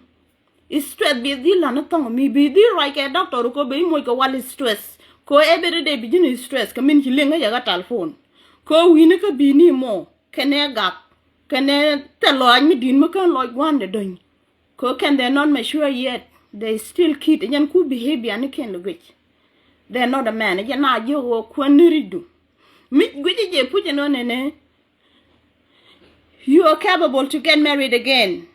stress bi dhil la̱n ɛ thɔŋ mi bi dhil ruac kɛ doctor kɛ bi moc kɛ wal stress. Kɛ every day bi ji̱n stress kɛ min ci liŋ kä yɛ kä telephone. Kɛ wi̱ni kä bi̱i̱ni mɔ kɛnɛ gak kɛnɛ thil lɔaac mi di̱i̱t mi kään lɔc gua̱a̱ndɛ dɔ̱ny. Kɛ kɛn they not mature yet. They still kid. Jɛn ku behavior ni kɛn lɛ guic. They not a man. Jɛn a jiök ɣöö kuäär ni ri̱cdu. Mi guic jɛ puc ɛn ɣän ɛnɛ. You are capable to get married again.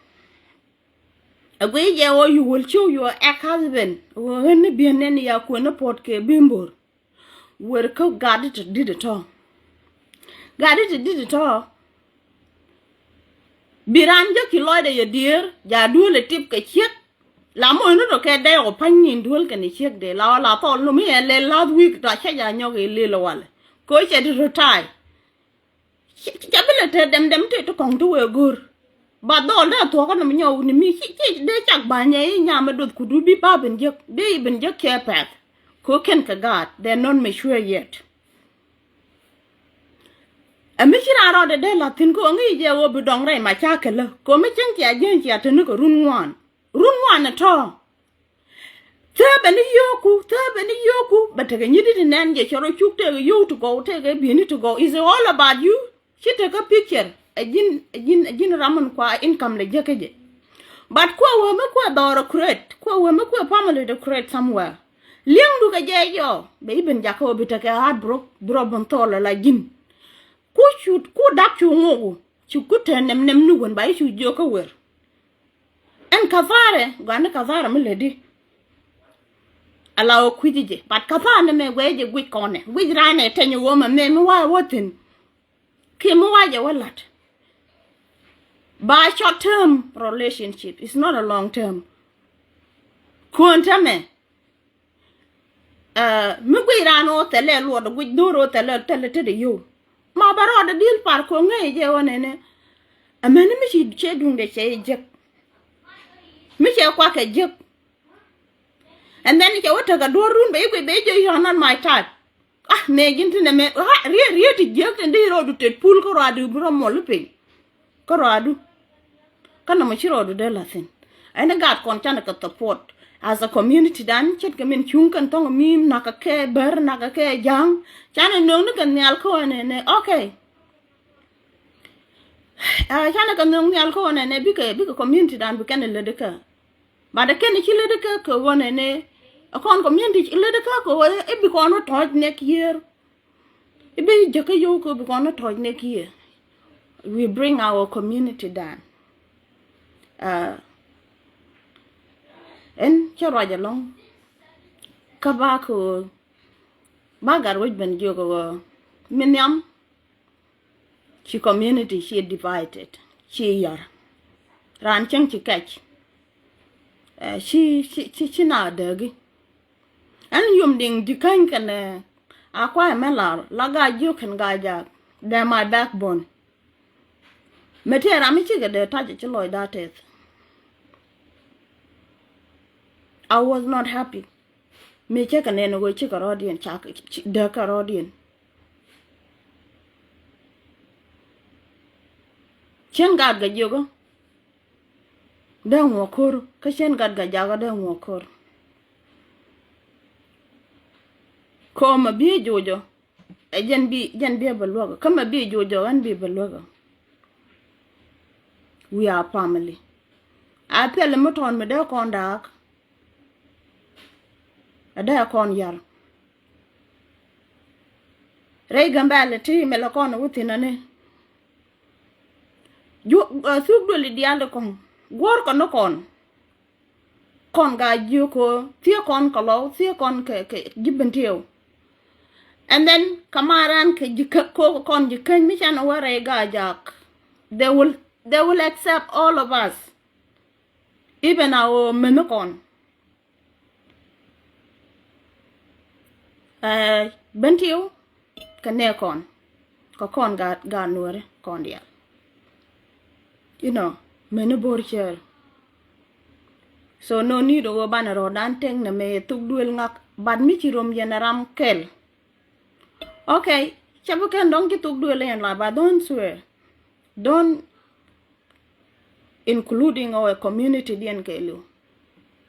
A guic jɛ ɣöö you will show your ex-husband ɣöö ɣän ni bi̱i̱n nɛn ya kuäär ni puɔ̱t kɛ bi̱i̱n bo̱r. Wer kä gat ti di̱t tɔ. Gat ti di̱t tɔ. Bi raan jäki lɔcdɛ yɛ diëër ja duël ɛ tip kɛ ciek. La moc ni tɔ kɛ dɛy ɔ pa̱ny nyin duël kɛn ciek dee la ɔ la thɔl ni mi ɛ lɛl last week tɔ cä ja nyɔk ɛ lël ɛ walɛ. Kɛ ɔ cɛ ti retire. Ca bi lɛ te dɛm dɛm te ti kɔŋ ti wee go̱r. Ba dhɔl dee thuɔkä ni mi nyɔk ni mi ci ci dee cak ba nyɛ i̱ nyam mi duɔth kudu bi ba ben jek dee i̱ ben jek cɛ pɛth. Ko kɛn kɛ gaat they not mature yet. Ɛ mi ci raan rɔɔdɛ dee la̱th thi̱n ko ŋi̱i̱c jɛ ɣöö bi dɔŋ rɛy ma ca kɛ lä ko mi cieŋ cia jieny cia te ni kɛ run ŋuan. Run ŋuan ɛ tɔ̱. Thääpɛ ni yio̱o̱ku, thääpɛ ni yio̱o̱ku bɛ tekɛ nyit ti nɛn jɛ cɛ rɔ cuk tekɛ yio̱w ti gɔw tekɛ bi̱i̱ni ti gɔw. Is it all about you? Ci tekɛ picture ɛ ji̱n ɛ ji̱n ɛ ji̱n ram min kua income lɛ jek kä jɛ. But kuɛ wee mi kuɛ dhɔrɛ create kuɛ wee mi kuɛ family to create somewhere. Li̱eŋdu kɛ jɛ jɔ bɛ i̱ ben jakä wee bi tekɛ hard broke drop in thɔɔl ala ji̱n. Ku cu ku dak cu ŋuku ci ku te nɛm nɛm ni wen ba i̱ cu jiök kä wer. Ɛn kathara gɔaa ni kathara mi lätdi. Ala ɣöö kui̱ci jɛ but kathara ni mɛ guɛy jɛ guic kɔnɛ guic raan ɛ tɛny ɣöö mɛ mɛ mi wa̱a̱ wä thi̱n. Kiɛ mi wa̱a̱ jɛ wä la̱t. Ba short term relationship is not a long term. Kuɔn täämɛ. Mi guic raan ɣöö thɛlɛ luɔt guic dho̱r ɣöö thɛlɛ thɛlɛ tetdɛ yio̱w. Ma bɛ rɔɔdɛ dhil par ko̱ ŋäc jɛ ɣöö nɛnɛ. Amäni mi ci cɛ duŋdɛ cɛ jek. Mi cɛ kuakɛ jek. And then cɛ wä tekɛ duɔ̱ɔ̱run bɛ i̱ guic bɛ i̱ jɛ you are not my type. Ah, nɛ ji̱n ti nɛ mɛ, ah, riet, riet ti jiäk tin di rɔɔdu tet pul kä rɔadu bi rɔ mɔl piny. Kä rɔadu. Kä nɔmɔ ci rɔɔdu dee la̱thin. Ɛn i̱ gaat kɔn canɛ kɛ support. As a community dan, ce̱tkɛ min cuŋ kɛn thɔŋ mi nakä kɛ bär, nakä kɛ ja̱a̱ŋ. Canɛ nööŋ ni kɛ nhial kä ɛnɛ nɛ, okay. Ah, canɛ kɛ nööŋ nhial kä ɛnɛ nɛ, bikɛ, bikɛ community dan bi kɛn lät kä. But kɛn ci lät kä kɛ ɣöö nɛnɛ, a kɔn community ci lät kä kɛ ɣöö i̱ bi kɔn wä tɔ̱ɔ̱c next year. I̱ bi jäkä yio̱w kɛ bi kɔn wä tɔ̱ɔ̱c next year. We bring our community down. Uh, ɛn cä ruac ɛlɔ̱ŋ. Kä ba kɛ ɣöö ba gat wec ben jiök kɛ ɣöö mi nhiam. Ci community ci divided, ci yar. Ran cäŋ ci kɛc. Eh, ci, ci, ci, ci na dägi. Ɛn yom diŋ di käny kɛnɛ a kuay mɛ lar la ga jiök kɛn ga jak. They're my backbone. Mɛ tëë ram mi cikɛ dee tac ci lɔc da teth. I was not happy. Mi cä kɛ nɛn ɣöö cikɛ rɔɔdiɛn, ca dääk kɛ rɔɔdiɛn. Cien gat gɛ jiök ɔ dee ŋuɔ ko̱r, kä cien gat gɛ jak ɔ dee ŋuɔ ko̱r. Kɔmɛ bi joc ɔ, ɛ jɛn bi, jɛn bi bɛ luäk ɔ, kä mɛ bi joc ɔ, ɛn bi bɛ luäk ɔ. We are family. A thil mi tɔn mi dee kɔn daak. A dee kɔn yar. Rɛy Gambɛl ti mɛ lɛ kɔn wä thin ani. Ju, eh, thuk duëli diaal di kɔn. Guɔ̱r kɔn ni kɔn. Kɔn gaa jiök kɛ thiee kɔn kɛ lɔw, thiee kɔn kɛ, kɛ ji̱ Bentiu. And then kɛ maran kɛ ji̱ kä, ko kɔn ji̱ käny mi canɛ wä rɛy gaa jak. They will, they will accept all of us. Even our män kɔn. Eh, Bentiu kɛ nɛ kɔn kɛ kɔn gaat, gaat Nuäri kɔn diaal. You know, meni bo̱r cɛɛl. So no need ɣöö banɛ rɔɔdan tëŋ nɛ mëë thuk duël ŋak, but mi ci rom yɛn ram kɛl. Okay, cɛ bi kɛn dɔ̱ŋ ci thuk duël yɛn la, but don't swear. Don't including our community diɛn kɛɛliw.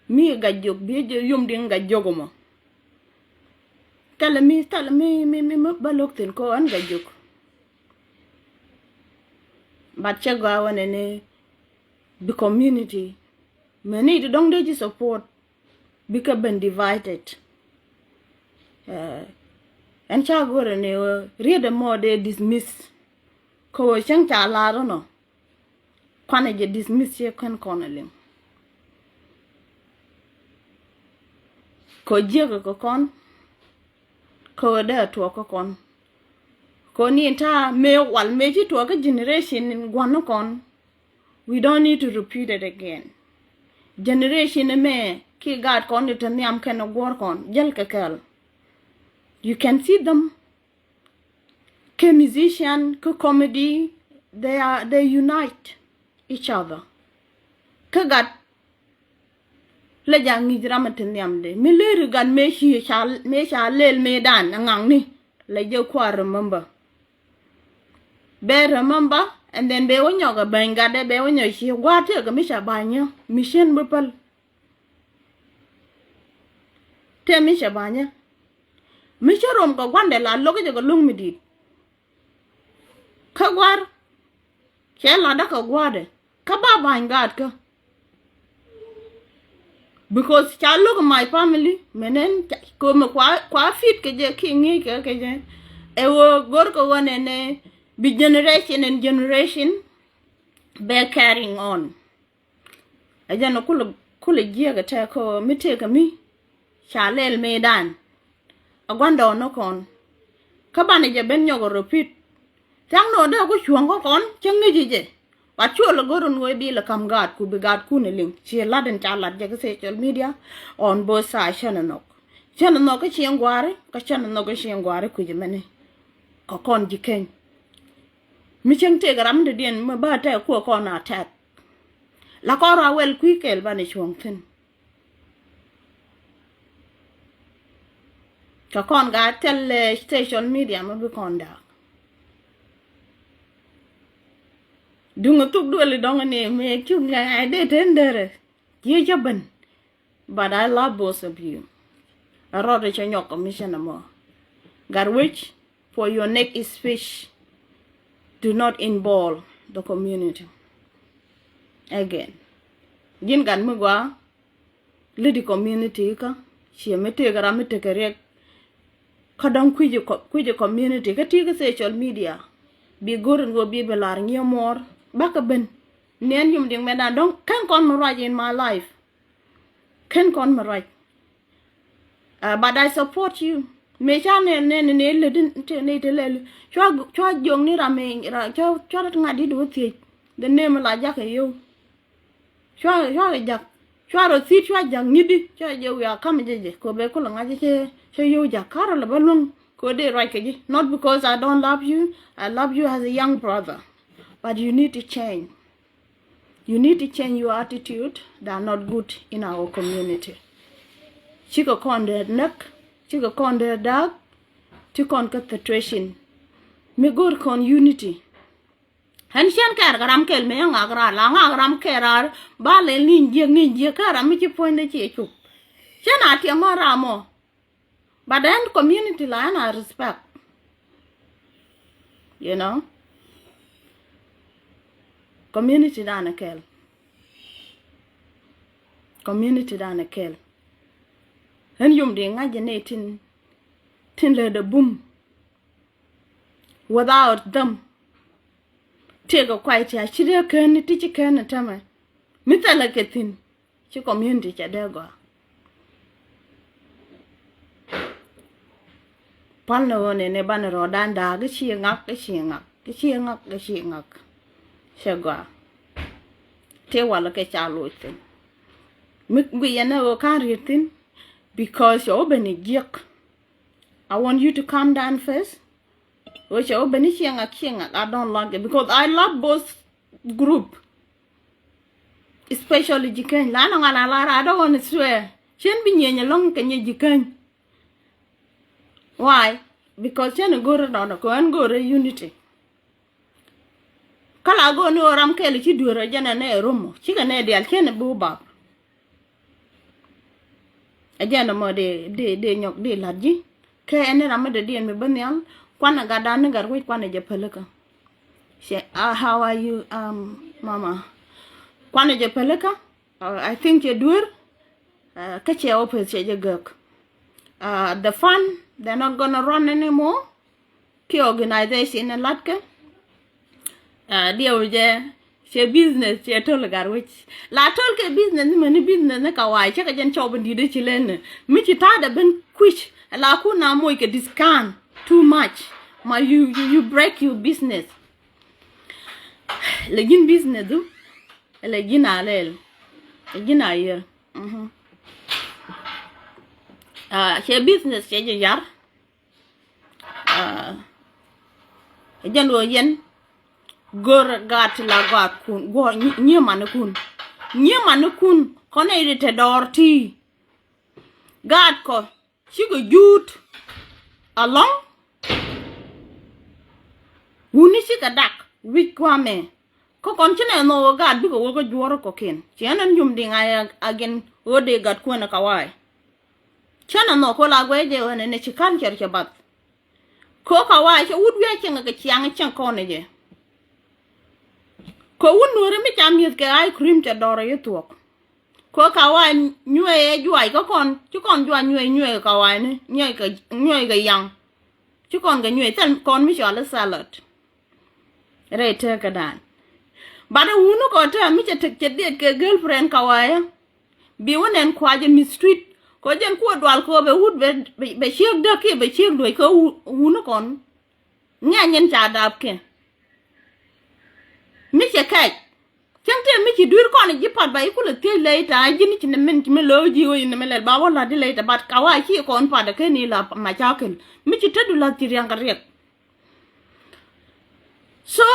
Mi Gat-jiök bi jɛ yom diɛn Gat-jiök mɔ. Thilɛ mi, thilɛ mi, mi, mi, mi bä lo̱k thi̱n kɔ ɛn Gat-jiök. But cɛ gɔaa wä nɛni bi community. Mɛ ni ti dɔ̱ŋ dee ji̱ support. Bikɛ ben divided. Eh, ɛn ca go̱rɛ ni, eh, riet ɛmɔ dee dismiss. Kɛ ɣöö cäŋ ca lar ɛnɔ. Kuanɛ jɛ dismiss ciɛ kɛn kɔn ɛ liŋ. Kɛ ɣöö jiäkɛ kɛ kɔn. Kɛ ɣöö dee tuɔɔk kä kɔn. Kɛ ɣöö ni ta̱a̱ mëë wal mëë ci tuɔɔk kä generation in gua̱n ni kɔn. We don't need to repeat it again. Generation ɛmɛ kiɛ gaat kɔn ti te nhiam kɛnɛ guɔ̱r kɔn jäl kɛ kɛl. You can see them. Kɛ musician, kɛ comedy, they are, they unite each other. Kä gat lɛ ja ŋi̱i̱c ram ti nhiamdɛ. Mi lëëri gat mëë ci ca, mëë ca lëël mëëdan ɛ ŋa̱ŋni. Lɛ jɛ kua̱r remember. Bɛ remember, and then bɛ wä nyɔk ɛ bäny gatdɛ, bɛ wä nyɔk ci gua̱a̱r tëëkɛ mi ca ba̱nyä, mi cien bi päl. Tëë mi ca ba̱nyä. Mi cä rom kɛ gua̱ndɛ la lo̱k jɛ kɛ lo̱ŋ mi di̱i̱t. Kä gua̱r cɛ latdä kɛ gua̱dɛ kä ba ba̱ny gaatkä. Because ca lo̱k my family mɛnɛn ko̱mɛ kua, kua fit kɛ jɛ kiɛ ŋi̱i̱c kɛ kɛ jɛ. Ɛ ɣöö go̱r kɛ ɣöö nɛnɛ bi generation and generation bɛ carrying on. Ɛ jɛn kulɛ, kulɛ jiɛk ɛ tɛk kä mi tëëkä mi ca lɛl mëëdan. A gua̱ndɔɔŋ ni kɔn kä banɛ jɛ ben nyɔk ɛ repeat. Thia̱ŋ ni ɣän dee ku cuɔ̱ŋ kä kɔn cä ŋi̱ci jɛ. Wat cuɔl ɛ go̱r in wee bil ɛ ka̱m gaatku bi gaatkun ɛ liŋ ci lat in ca lat jɛ kä social media on both side. Cän ɛ nhɔk, cän ɛ nhɔk kä cieŋ gua̱a̱ri kä cän ɛ nhɔk kä cieŋ gua̱a̱ri kui̱c ɛmɛni. Kɛ kɔn ji̱ keny mi cieŋ tëëk ram in dɔ̱diɛn mi ba tɛk kuɛ kɔn a tɛk. La kɔn rɔ a wɛl kui̱ kɛɛl banɛ cuɔ̱ŋ thi̱n. Kɛ kɔn gaa thil social media mi bi kɔn da̱a̱k. Duŋ a thuk duëli dɔŋ ni mëë cuŋ lɛ a dee ten derɛ. Jiɛ cä ben. But I love both of you. A rɔɔdɛ cä nyɔk commission amɔ. Gat wec for your next speech. Do not involve the community again. Ji̱n gat mi gua lidi community kä ciɛ mi tëëk ram mi tekɛ riɛk. Kä dɔ̱ŋ kui̱ci community kä ti̱i̱ kä social media. Bi go̱r in wä bi bi lar nyiɛ muɔɔr bakɛ ben. Niɛn yum diŋ mɛ dan dɔ̱ŋ kɛn kɔn mi ruac in my life. Kɛn kɔn mi ruac. But I support you. Mëë ca nɛ nɛ nɛ lɛ din te nɛ te lɛ cua cua jiɔŋ ni ram mi ra cua cua rat ŋa̱t dit wä thiec. The name la jakä yio̱w. Cua cua kɛ jak cua rɔ thi̱t cua jak nyit di cua jɛ wiaa kam jɛ jɛ kɛ bɛ kulɛ ŋa̱c cɛ cɛ yio̱w jak karɔ lɛ bä luäŋ kɛ dee ruac kɛ ji̱. Not because I don't love you. I love you as a young brother. But you need to change. You need to change your attitude. They are not good in our community. Cikɛ kɔn dee näk, cikɛ kɔn dee da̱a̱k, ci kɔn kä situation. Mi go̱r kɔn unity. Ɣän cien kɛɛr kɛ ram kɛl mëë ŋak raar la ŋak ram kɛɛr raar ba lɛ ni̱n jiäk ni̱n jiäk kä ram mi ci puɔ̱nydɛ ciɛ cuk. Cien a tiɛm ɣän ram ɔ. But then community la ɣän a respect. You know. Community dan a kɛl. Community dan a kɛl. Ɣän yum di ŋa̱c jɛ nɛ tin tin lɛ dɛ bum. Without them. Tiek a kuay ti a ci dee kɛn ni ti ci kɛn ni tämɛ. Mi thɛlɛ kɛ thi̱n. Ci community cɛ dee gɔaa. Pal ni ɣöö nɛnɛ banɛ rɔɔdan da̱a̱k i̱ ci ŋak i̱ ci ŋak i̱ ci ŋak i̱ ci ŋak. Cɛ gɔaa. Tëë walɛ kɛ ca loc thi̱n. Mi guiyɛ ni ɣöö ka̱n ri̱t thi̱n. Because cɛ wä ben i̱ jiäk. I want you to calm down first. Ɣöö cɛ wä ben i̱ ci ŋak ci ŋak I don't like it because I love both group. Especially Jikäny la nɔŋ ala lara I don't want to swear. Cien bi nyieny alɔŋ kɛ nyɛ Jikäny. Why? Because cien go̱rɛ nɔnɔ kɛ ɣän go̱rɛ unity. Kä la go̱o̱r ni ɣöö ram kɛl ci dueer ɔ jɛn ɛn ɛ romo cikɛ nɛ dial cien bi wä bap. Ɛ jɛn ɛmɔ di di di nyɔk di la̱t ji̱. Kɛ ɛn ni ram mi dee diɛn mi bä nhial kuanɛ gatdan ni gat wec kuanɛ jɛ pälikä. Cɛ, uh, how are you, um, mama? Kuanɛ jɛ pälikä. Uh, I think cɛ duer. Uh, kä cɛ office cɛ jɛ gäk. Uh, the fund, they're not gonna run anymore. Ki organization in latkɛ. Uh, diɛ wä jɛ cɛ business cɛ töl gat wec. La töl kɛ business ni mɛ ni business ni ka wa̱a̱ cɛ kɛ jɛn cɔp in di̱t ci lɛn ni mi ci ta̱a̱dɛ ben kui̱c. La kun na moc kɛ discount too much. Ma you, you, you break your business. Lɛ ji̱n business du. Lɛ ji̱n a lɛl. Lɛ ji̱n a yɛl. Mhm. Ah, cɛ business cɛ jɛ yar. Ah, jɛn wä yɛn. Gör gaat ti la gaat kun. Gör nyi-, nyi mani kun. Nyi mani kun. Kɔn nɛ iri te dɔɔr ti. Gaat kɔ. Cikɛ juut alɔŋ. Wuni cikɛ dak wi̱c kuamɛ. Kä kɔn ci nɛ nhɔk ɣöö gaat bikɛ wä kä juɔ̱ɔ̱r kɔ̱kiɛn. Ciɛ nɛn yum diŋ a yɛ agin ɣöö dee gat kuäär ni kawaay. Cä nɛ nhɔk kä la guɛc jɛ ɣöö nɛ nɛ ci culture cɛ bath. Kä kawaay cɛ wut wi̱i̱ a cieŋ kɛ ciaŋ cieŋ kɔn ni jɛ. Kɛ wut nuɔ̱ɔ̱ri mi ca mi̱eth kɛ ice cream cɛ dɔrɛ yi thuɔ̱k. Kɛ kawaay nyuɛɛ ɛ juac kä kɔn ci kɔn juac nyuɛɛ nyuɛɛ kɛ kawaayni nyuɛɛ kɛ nyuɛɛ kɛ yaŋ. Ci kɔn kɛ nyuɛɛ thil kɔn mi cɔal i̱ salad. Rɛy tëkädan. Bat ɛ wuni kɔ tɛm mi cɛ tek cɛ diet kɛ girlfriend kawaayä. Bi wä nɛn kuacä mistreat kɔ jɛn kuɔ dual kɔ bɛ wut bɛ bɛ ciek däk kiɛ bɛ ciek duec kɛ wuni kɔn. Ŋi̱a̱c nyin ca dap kɛ mi cɛ kɛc. Cäŋ tëë mi ci dui̱r kɔn ji̱ pat ba i̱ kulɛ thiec ley ta ji̱n ci ni min ci mi lo̱o̱ ji̱ wec ni mi lɛl ba wä la̱t di ley ta bat ka wa ci kɔn pat kɛ ni la macakil mi ci tetdu la̱th ci riɛŋ kɛ riɛk. So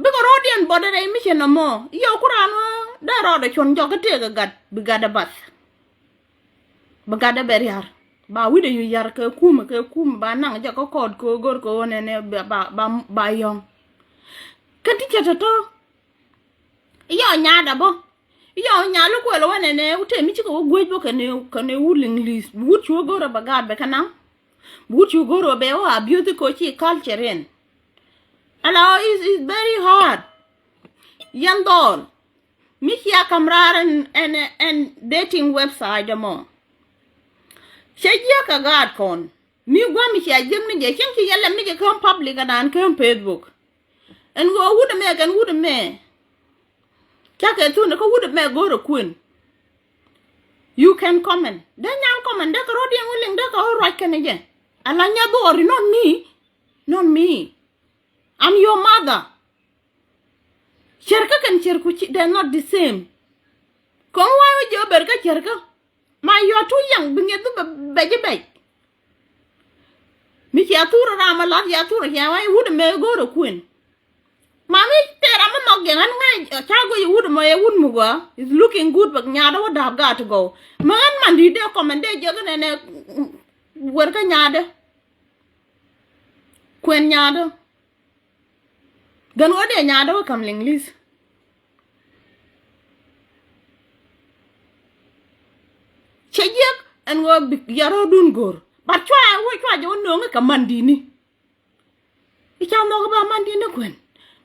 bikɛ rɔɔdiɛn bɔt rɛy mi cɛ nɔmɔ yɛ ku raan wä dee rɔɔdɛ cuɔ̱n jɔk kä tëëk ɛ gat bi gat ɛ bath. Bi gat ɛ bɛ ria̱r. Ba wi̱cdɛ yu yar kɛ kumɛ kɛ kumɛ ba naŋ jɛ kä kɔɔt kɛ ɣöö go̱r kɛ ɣöö nɛnɛ ba, ba, ba, ba yɔ̱ŋ. Kä ti cɛ tɔ̱tɔ̱. Yɔ nyaadä bä. Yɔ nyaal kuɛl wä nɛnɛ wä tëë mi cikɛ wä guec bä kɛnɛ, kɛnɛ wut Liŋli̱th. Wut cu wä go̱r ɛ bɛ gaat bɛ kɛ naŋ. Wut cu go̱r ɛ bɛ wä abuse kɛ ɣöö ci culture in. Ala is, is very hard. Yɛn dhɔl. Mi cia ka̱m raar ɛn, ɛn, ɛn dating website ɛmɔ. Cɛ jiäk kɛ gaat kɔn. Mi gua̱a̱m mi cia jiäk ni jɛ cieŋ ci yɛn lɛm ni jɛ kä public adan kä Facebook. Ɛn ɣöö wut ɛmɛ kɛn wut ɛmɛ. Cakɛ thun kä wut ɛmɛ go̱o̱rɛ kuën. You can comment. Dee nyan comment dee kɛ rɔ̱diɛn wä liŋ dee kɛ wä ruac kɛn jɛ. Ala nyɛ dhuɔri, not me. Not me. I'm your mother. Cärkä kɛn cärku ci, they're not the same. Kɔn wa̱a̱ wä jiɛ wä ber kä cärkä. Ma, you are too young, bi ŋiɛth bi bɛ, bɛ ji̱ bɛc. Mi cia thur ram a lath, cia thur cia wa̱a̱ wut ɛmɛ go̱o̱rɛ kuën. Ma mi tëë ram mi nhɔk jɛ ɣän ŋa̱c ca guic wut ɛmɔ ɛ wut mi gɔaa. Is looking good, bɛ nyaadä wä da̱a̱p gaat ti gɔw. Mi ɣän man di̱i̱t dee comment dee jiäk nɛnɛ, wer kä nyaadä. Kuën nyaadä. Gän ɣöö dee nyaadä wä ka̱m Liŋli̱th. Cɛ jiäk ɛn ɣöö bi yar ɣöö dun go̱r. But cua wä cua jɛ wä nööŋä kɛ man di̱i̱ni. I̱ ca nhɔk i̱ ba man di̱i̱ni kuën.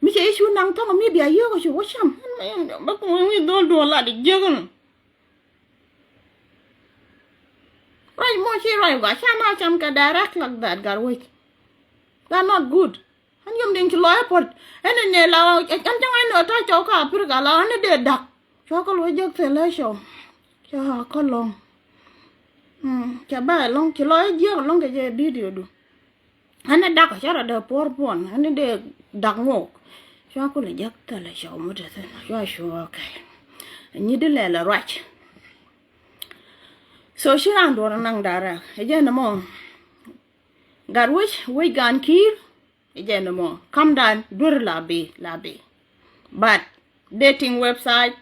Mi cɛ i̱ cu naŋ thɔŋ mi bia yio̱o̱k i̱ cu wä cam. Bä kuŋ i̱ dhol duɔl lat i̱ jiäk ɛn. Ruac mɔ ci ruac gɔaa ca na cam kɛ direct like that, gat wec. That not good. Ɣän yom diɛn ci lɔc ɛ puɔ̱t ɛn ɛ nɛ la ɣän cäŋ ɛn ɛ ta̱c cɔw kä Aprika la ɣän ɛ dee da̱k. Cua kä luɔc jek thilɛ cɔw. Cua kä lɔŋ. Cɛ bä ɛlɔ̱ŋ ci lɔc ɛ jiäk ɛlɔ̱ŋ kɛ jɛ video du. Ɣän ɛ da̱k cä rɔ dee puɔ̱r puɔ̱n ɣän ɛ dee da̱k ŋok. Cua kulɛ jek thilɛ cɔw mut ɛ thin cua cua kɛ. Nyi di lɛl ɛ ruac. So ci raan duɔ̱r ɛ naŋ da̱rɛ ɛ jɛ nɛ mɔ. Gat wec wec gan ki̱i̱r. Ijɛ ni mɔ kamdan duer la bi la bi. But dating website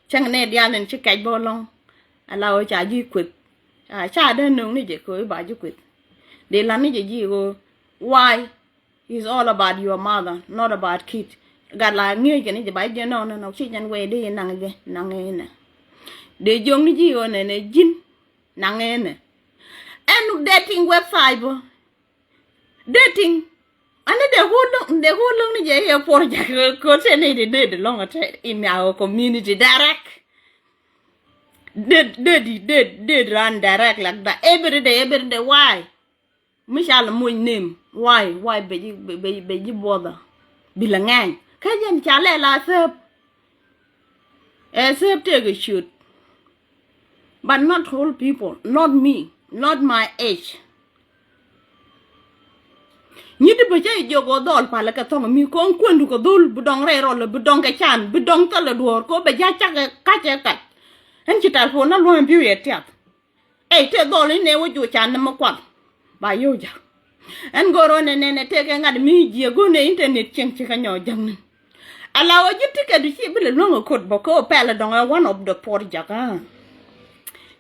cäŋ ni dial in ci kɛc bä lɔŋ. Ala wä ca ji̱ kueth. Ca dee nöŋ ni jɛ kɛ wä ba ji̱ kueth. Di la ni jɛ ji̱ wä why is all about your mother, not about kid. Gat la ŋi̱eec kɛ ni jɛ ba ji̱ nɔŋ nɔŋ ci jɛn wee di naŋ jɛ naŋ inɛ. Di jiɔŋ ni ji̱ wä nɛ nɛ ji̱n naŋ inɛ. Ɛn dating website bä. Dating. Ani de whole long, de whole long ni jɛ yɛ puɔr jɛ kɛ kɛ sɛ ni de de de long ate in our community direct. De de de de de run direct like that every day, every day. Why? Mi ca la muc name. Why? Why be ji be be ji bother? Bi la ŋɛny. Kä jɛn ca lɛ la thep. Ɛ thep tëëkɛ ciöt. But not all people, not me, not my age. Nyi ti bä cä i̱ jiök ɣöö dhɔl palä kɛ thɔŋ mi ko̱n kuändu kɛ dhol bi dɔŋ rɛy rɔl bi dɔŋ kɛ can bi dɔŋ thilɛ duɔ̱ɔ̱r kɛ ɣöö bɛ ja̱ cakɛ ka̱cɛ kac. Ɛn ci tal puɔ̱n na luɔ̱ŋ pi̱w yɛ tiath. Ey tëë dhɔl inɛ wä juɔc can ni mi kual. Ba yio̱w ja̱. Ɛn go̱o̱r ɣän ɛ nɛn ɛ tëëkɛ ŋa̱t mi jiɛ go̱n ɛ internet cieŋ ci kɛ nyɔɔc jäŋni. Ala wä ji̱ ticket ci bi lɛ luäŋ ɛ kot bä kä pɛl ɛ dɔŋ ɛ one of the project.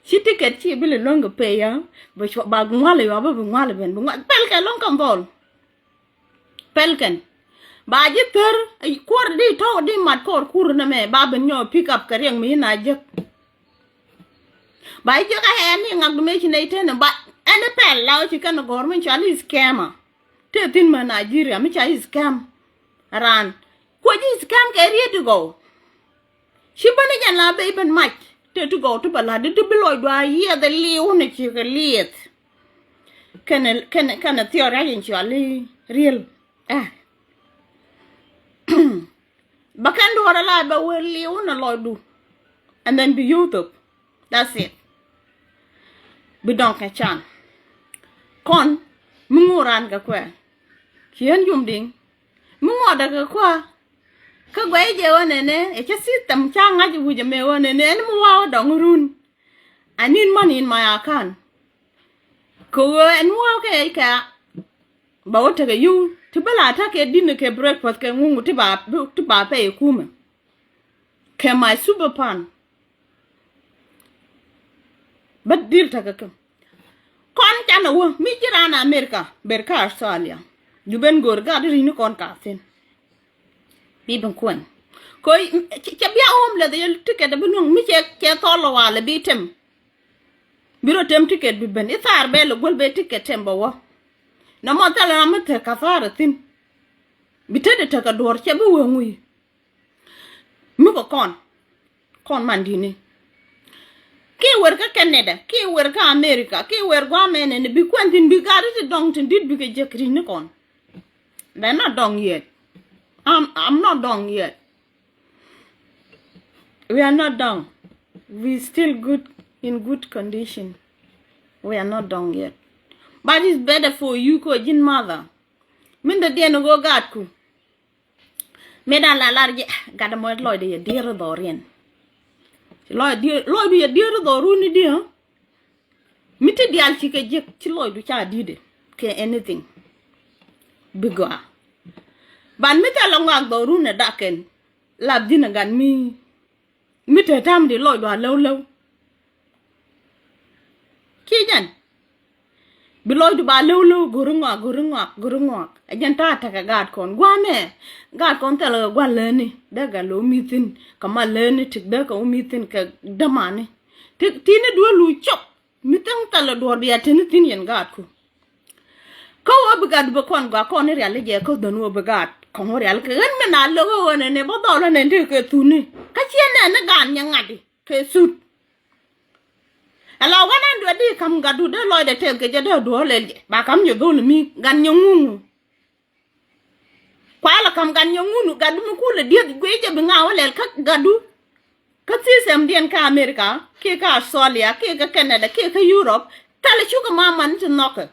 Ci ticket ci bi lɛ luäŋ kɛ pay ɛ bɛ cuɔ ba ŋual ɛ yuɔ bä bi ŋual ɛ ben bi ŋual pɛl kɛ luäŋ kɛ dhɔl. Pɛl kɛn ba ji̱ thär kuɔr di tɔ̱ di mat kɔr kur nɛ mɛ ba ben nyɔɔ pick up kɛ riɛŋ mi na jek. Ba ji̱ jek a ɛn ni ŋak di mɛ ci nɛy tɛn ba ɛn pɛl la wä ci kɛn gɔr mi ca li scammer. Te thin ma Nigeria mi ca i̱ scam. Ran kuɔ ji̱ scam kɛ riet ti gɔw. Ci bä ni jɛn la ben i̱ ben mac te ti gɔw ti bä la di ti bi lɔc dua yiɛth liw ni ci kɛ liɛth. Kɛn kɛn kɛn thiɔr ya jɛn cɔal i̱ riel. Ɛ bä kɛn duɔrɛ la bɛ wee liw ni lɔcdu. And then bi yio̱w thop. That's it. Bi dɔŋ kɛ can. Kɔn mi ŋuran kɛ kuɛ. Ci ɣän yum diŋ mi ŋuɔdɛ kɛ kuɛ. Kä guɛy jɛ ɣän ɛnɛ ɛ cä system ca ŋa̱c wi̱c ɛmɛ ɣän ɛnɛ ɛn mi wa̱a̱ wä dɔŋ run. I need money in my account. Kɛ ɣöö ɛn wa̱a̱ kɛ ɣɛc kɛ a ba wä tekɛ yio̱w ti bä la ta̱kɛ dinner kɛ breakfast kɛ ŋuŋ ti ba ti ba pɛy ɛ kumɛ. Kɛ my super pan. Bä dhil tekɛ kä. Kɔn canɛ wä mi ji̱ raan America ber kä Australia. Ju ben go̱o̱r gat ri̱ni kɔn ka thi̱n. Bi ben kuɛn. Ko cɛ bia homeless yɛ ticket bi nuŋ mi cɛ cɛ thɔl walɛ bi tem. Bi rɔ tem ticket bi ben i thar bɛ lɛ guäl bɛ ticket tem bɛ wä. Nɔmɔ thɛlɛ ram mi thek ka thar thi̱n. Bi tet i tek a duɔr cɛ bi wee ŋuy. Mi kɛ kɔn kɔn man di̱ni. Ki wer kä Canada, ki wer kä America, ki wer guamɛnɛ ni bi kuɛn thi̱n bi gat ti dɔŋ tin dit bi kɛ jek ri̱ni kɔn. They're not done yet. I'm, I'm not done yet. We are not done. We still good, in good condition. We are not done yet. But it's better for you ko ji̱n mother. Min dee diɛn go gatku. Mëë dan la lar jɛ gat mɔ lɔcdɛ yɛ dier dhɔriɛn. Lɔcdu yɛ dier dhɔrun ni diɛ. Mi ti dial ci kɛ jiɛk ci lɔcdu ca di̱dɛ kɛ anything. Bi gɔaa. Ban mi thɛl ŋɔak dhɔrun ɛ dakɛn. Lap dhi̱n ɛ gat mi mi te tam di lɔcdu a lɛw lɛw. Ci jɛn bi lɔcdu ba lɛw lɛw go̱ri ŋɔak go̱ri ŋɔak go̱ri ŋɔak. Ɛ jɛn ta̱a̱ tekɛ gaat kɔn gua̱a̱mɛ. Gaat kɔn thɛl kɛ gua̱a̱ läni dee gat lɛ wä mi thi̱n kɛ ma läni tik dee kɛ wä mi thi̱n kɛ dämani. Ti ti ni duel lu cop. Mi thi̱n thɛl duɔ̱ɔ̱r bia teni thi̱n yɛn gaatku. Kä wä bi gat bi kɔn gɔaa kɔn ni rial ni jɛ kä dhon wä bi gaat kɔn wä rial kɛ ɣän mi na lo̱k ɣän ni bä dhɔl ni ti kɛ thuni. Kä ciɛ nɛ ni gaan nyɛ ŋa̱t di kɛ thut. Ala wä nan duɛ di kam gatdu dee lɔcdɛ tɛth kɛ jɛ dee duɔ̱ɔ̱r lɛl jɛ ba kam nyɛ dhol mi gan nyɛ ŋuŋu. Kualɛ kam gat nyɛ ŋun gatdu mi kulɛ dieth guic jɛ bi ŋa̱ wä lɛl kä gatdu. Kä system diɛn kä America kiɛ kä Australia kiɛ kä Canada kiɛ kä Europe. Thilɛ cukɛ maman ti nhɔkɛ.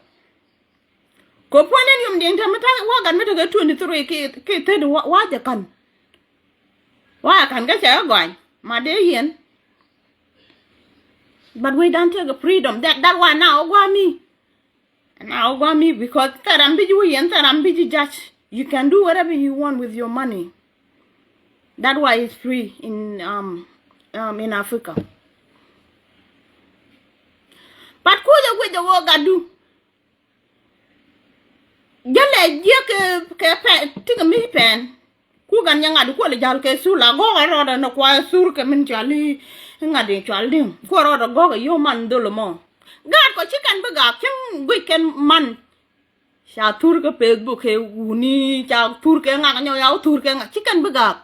Kɛ puɔ̱n in yom diɛn tɛm mi ta̱ wä gat mi tekɛ twenty three kiɛ thirty wä jɛ ka̱n. Wä jɛ ka̱n kä cɛ kä gɔany ma dee yɛn. But we don't take a freedom that that why now wä guami. And I go me because thɛram bi ji̱ wä yɛn thɛram bi ji̱ judge. You can do whatever you want with your money. That's why it's free in um, um in Africa. But kuja kuja wo gadu. Jale jie ke ke pe tinga mi pen. Ku gan nyɛ ŋa̱t kuɔl jal kɛ thur la gɔk a rɔɔdɛ ni kuay thur kɛ min cuali. Ŋa̱t in cual diŋ kuɔ rɔɔdɛ gɔk a yo̱o̱ man dhol mɔ. Gaat kɔ ci kɛn bi gaak cäŋ guic kɛn man. Ca thur kɛ Facebook kɛ wuni ca thur kɛ ŋak nyɔ ya wä thur kɛ ŋak ci kɛn bi gaak.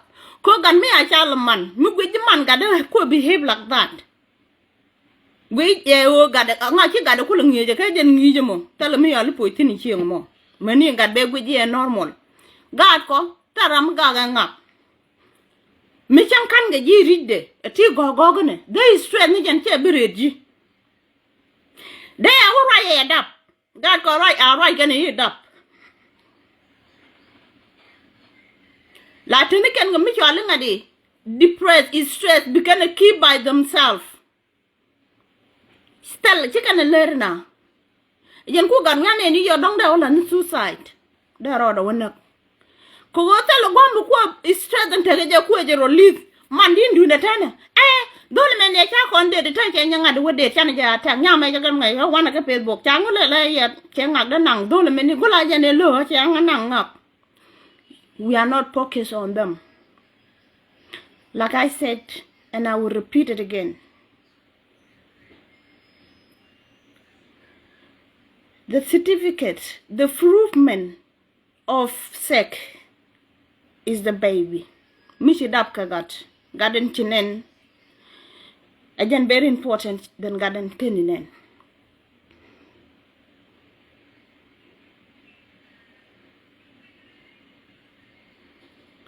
Kɔ gan mi a ca lɛ man mi guic ji̱ man gat dee kuɔ behave like that. Guic ɛ ɣöö gatdɛ ŋa̱c ci gatdɛ kulɛ ŋi̱i̱cɛ kɛ jɛn ŋi̱i̱cɛ mɔ thilɛ mi yɔal i̱ puɔ̱c thi̱n i̱ cieŋ mɔ. Mäni gatdɛ guic i̱ ɛ normal. Gaatkɔ thil ram mi gak ɛ ŋak. Mi cäŋ ka̱n kɛ ji̱ ri̱cdɛ ɛ ti gɔ̱k gɔ̱k inɛ dee i̱ stress ni jɛn cɛ bi rëët ji̱. Dee ɛ wä ruac ɛ dap. Gaatkɔ ruac a ruac kɛn i̱ dap. La teni kɛn kɛ mi cɔal i̱ ŋa̱t i̱ depressed, stressed, bi kɛn ɛ keep by themselves. Still ci kɛn ɛ lär na. Yɛn ku gat wian ɛn i̱ yɔ dɔ̱ŋ dee wä la ni suicide. Dee rɔɔdɛ wä näk. Kɛ ɣöö thil ɛ gua̱a̱m bi kuɔ stress in tekɛ jɛ kuɛ jɛ release. Man di̱n duundɛ tɛnɛ. Ɛ dhol mɛn yɛ ca kɔn det tɛ cɛ nyɛ ŋa̱t wä det canɛ jɛ attack nyamɛ jɛ kɛn ŋa̱c ɣä wanɛ kɛ Facebook ca ŋu lɛ lɛ yɛ cɛ ŋak dee naŋ dhol mɛn i̱ gula jɛ ni lo̱ cɛ ŋa naŋ ŋak. We are not focused on them. Like I said, and I will repeat it again. The certificate, the proofment of sex is the baby. Mi ci dap kɛ gat, gat in ci nɛn. Ɛ jɛn very important than gat in teni nɛn.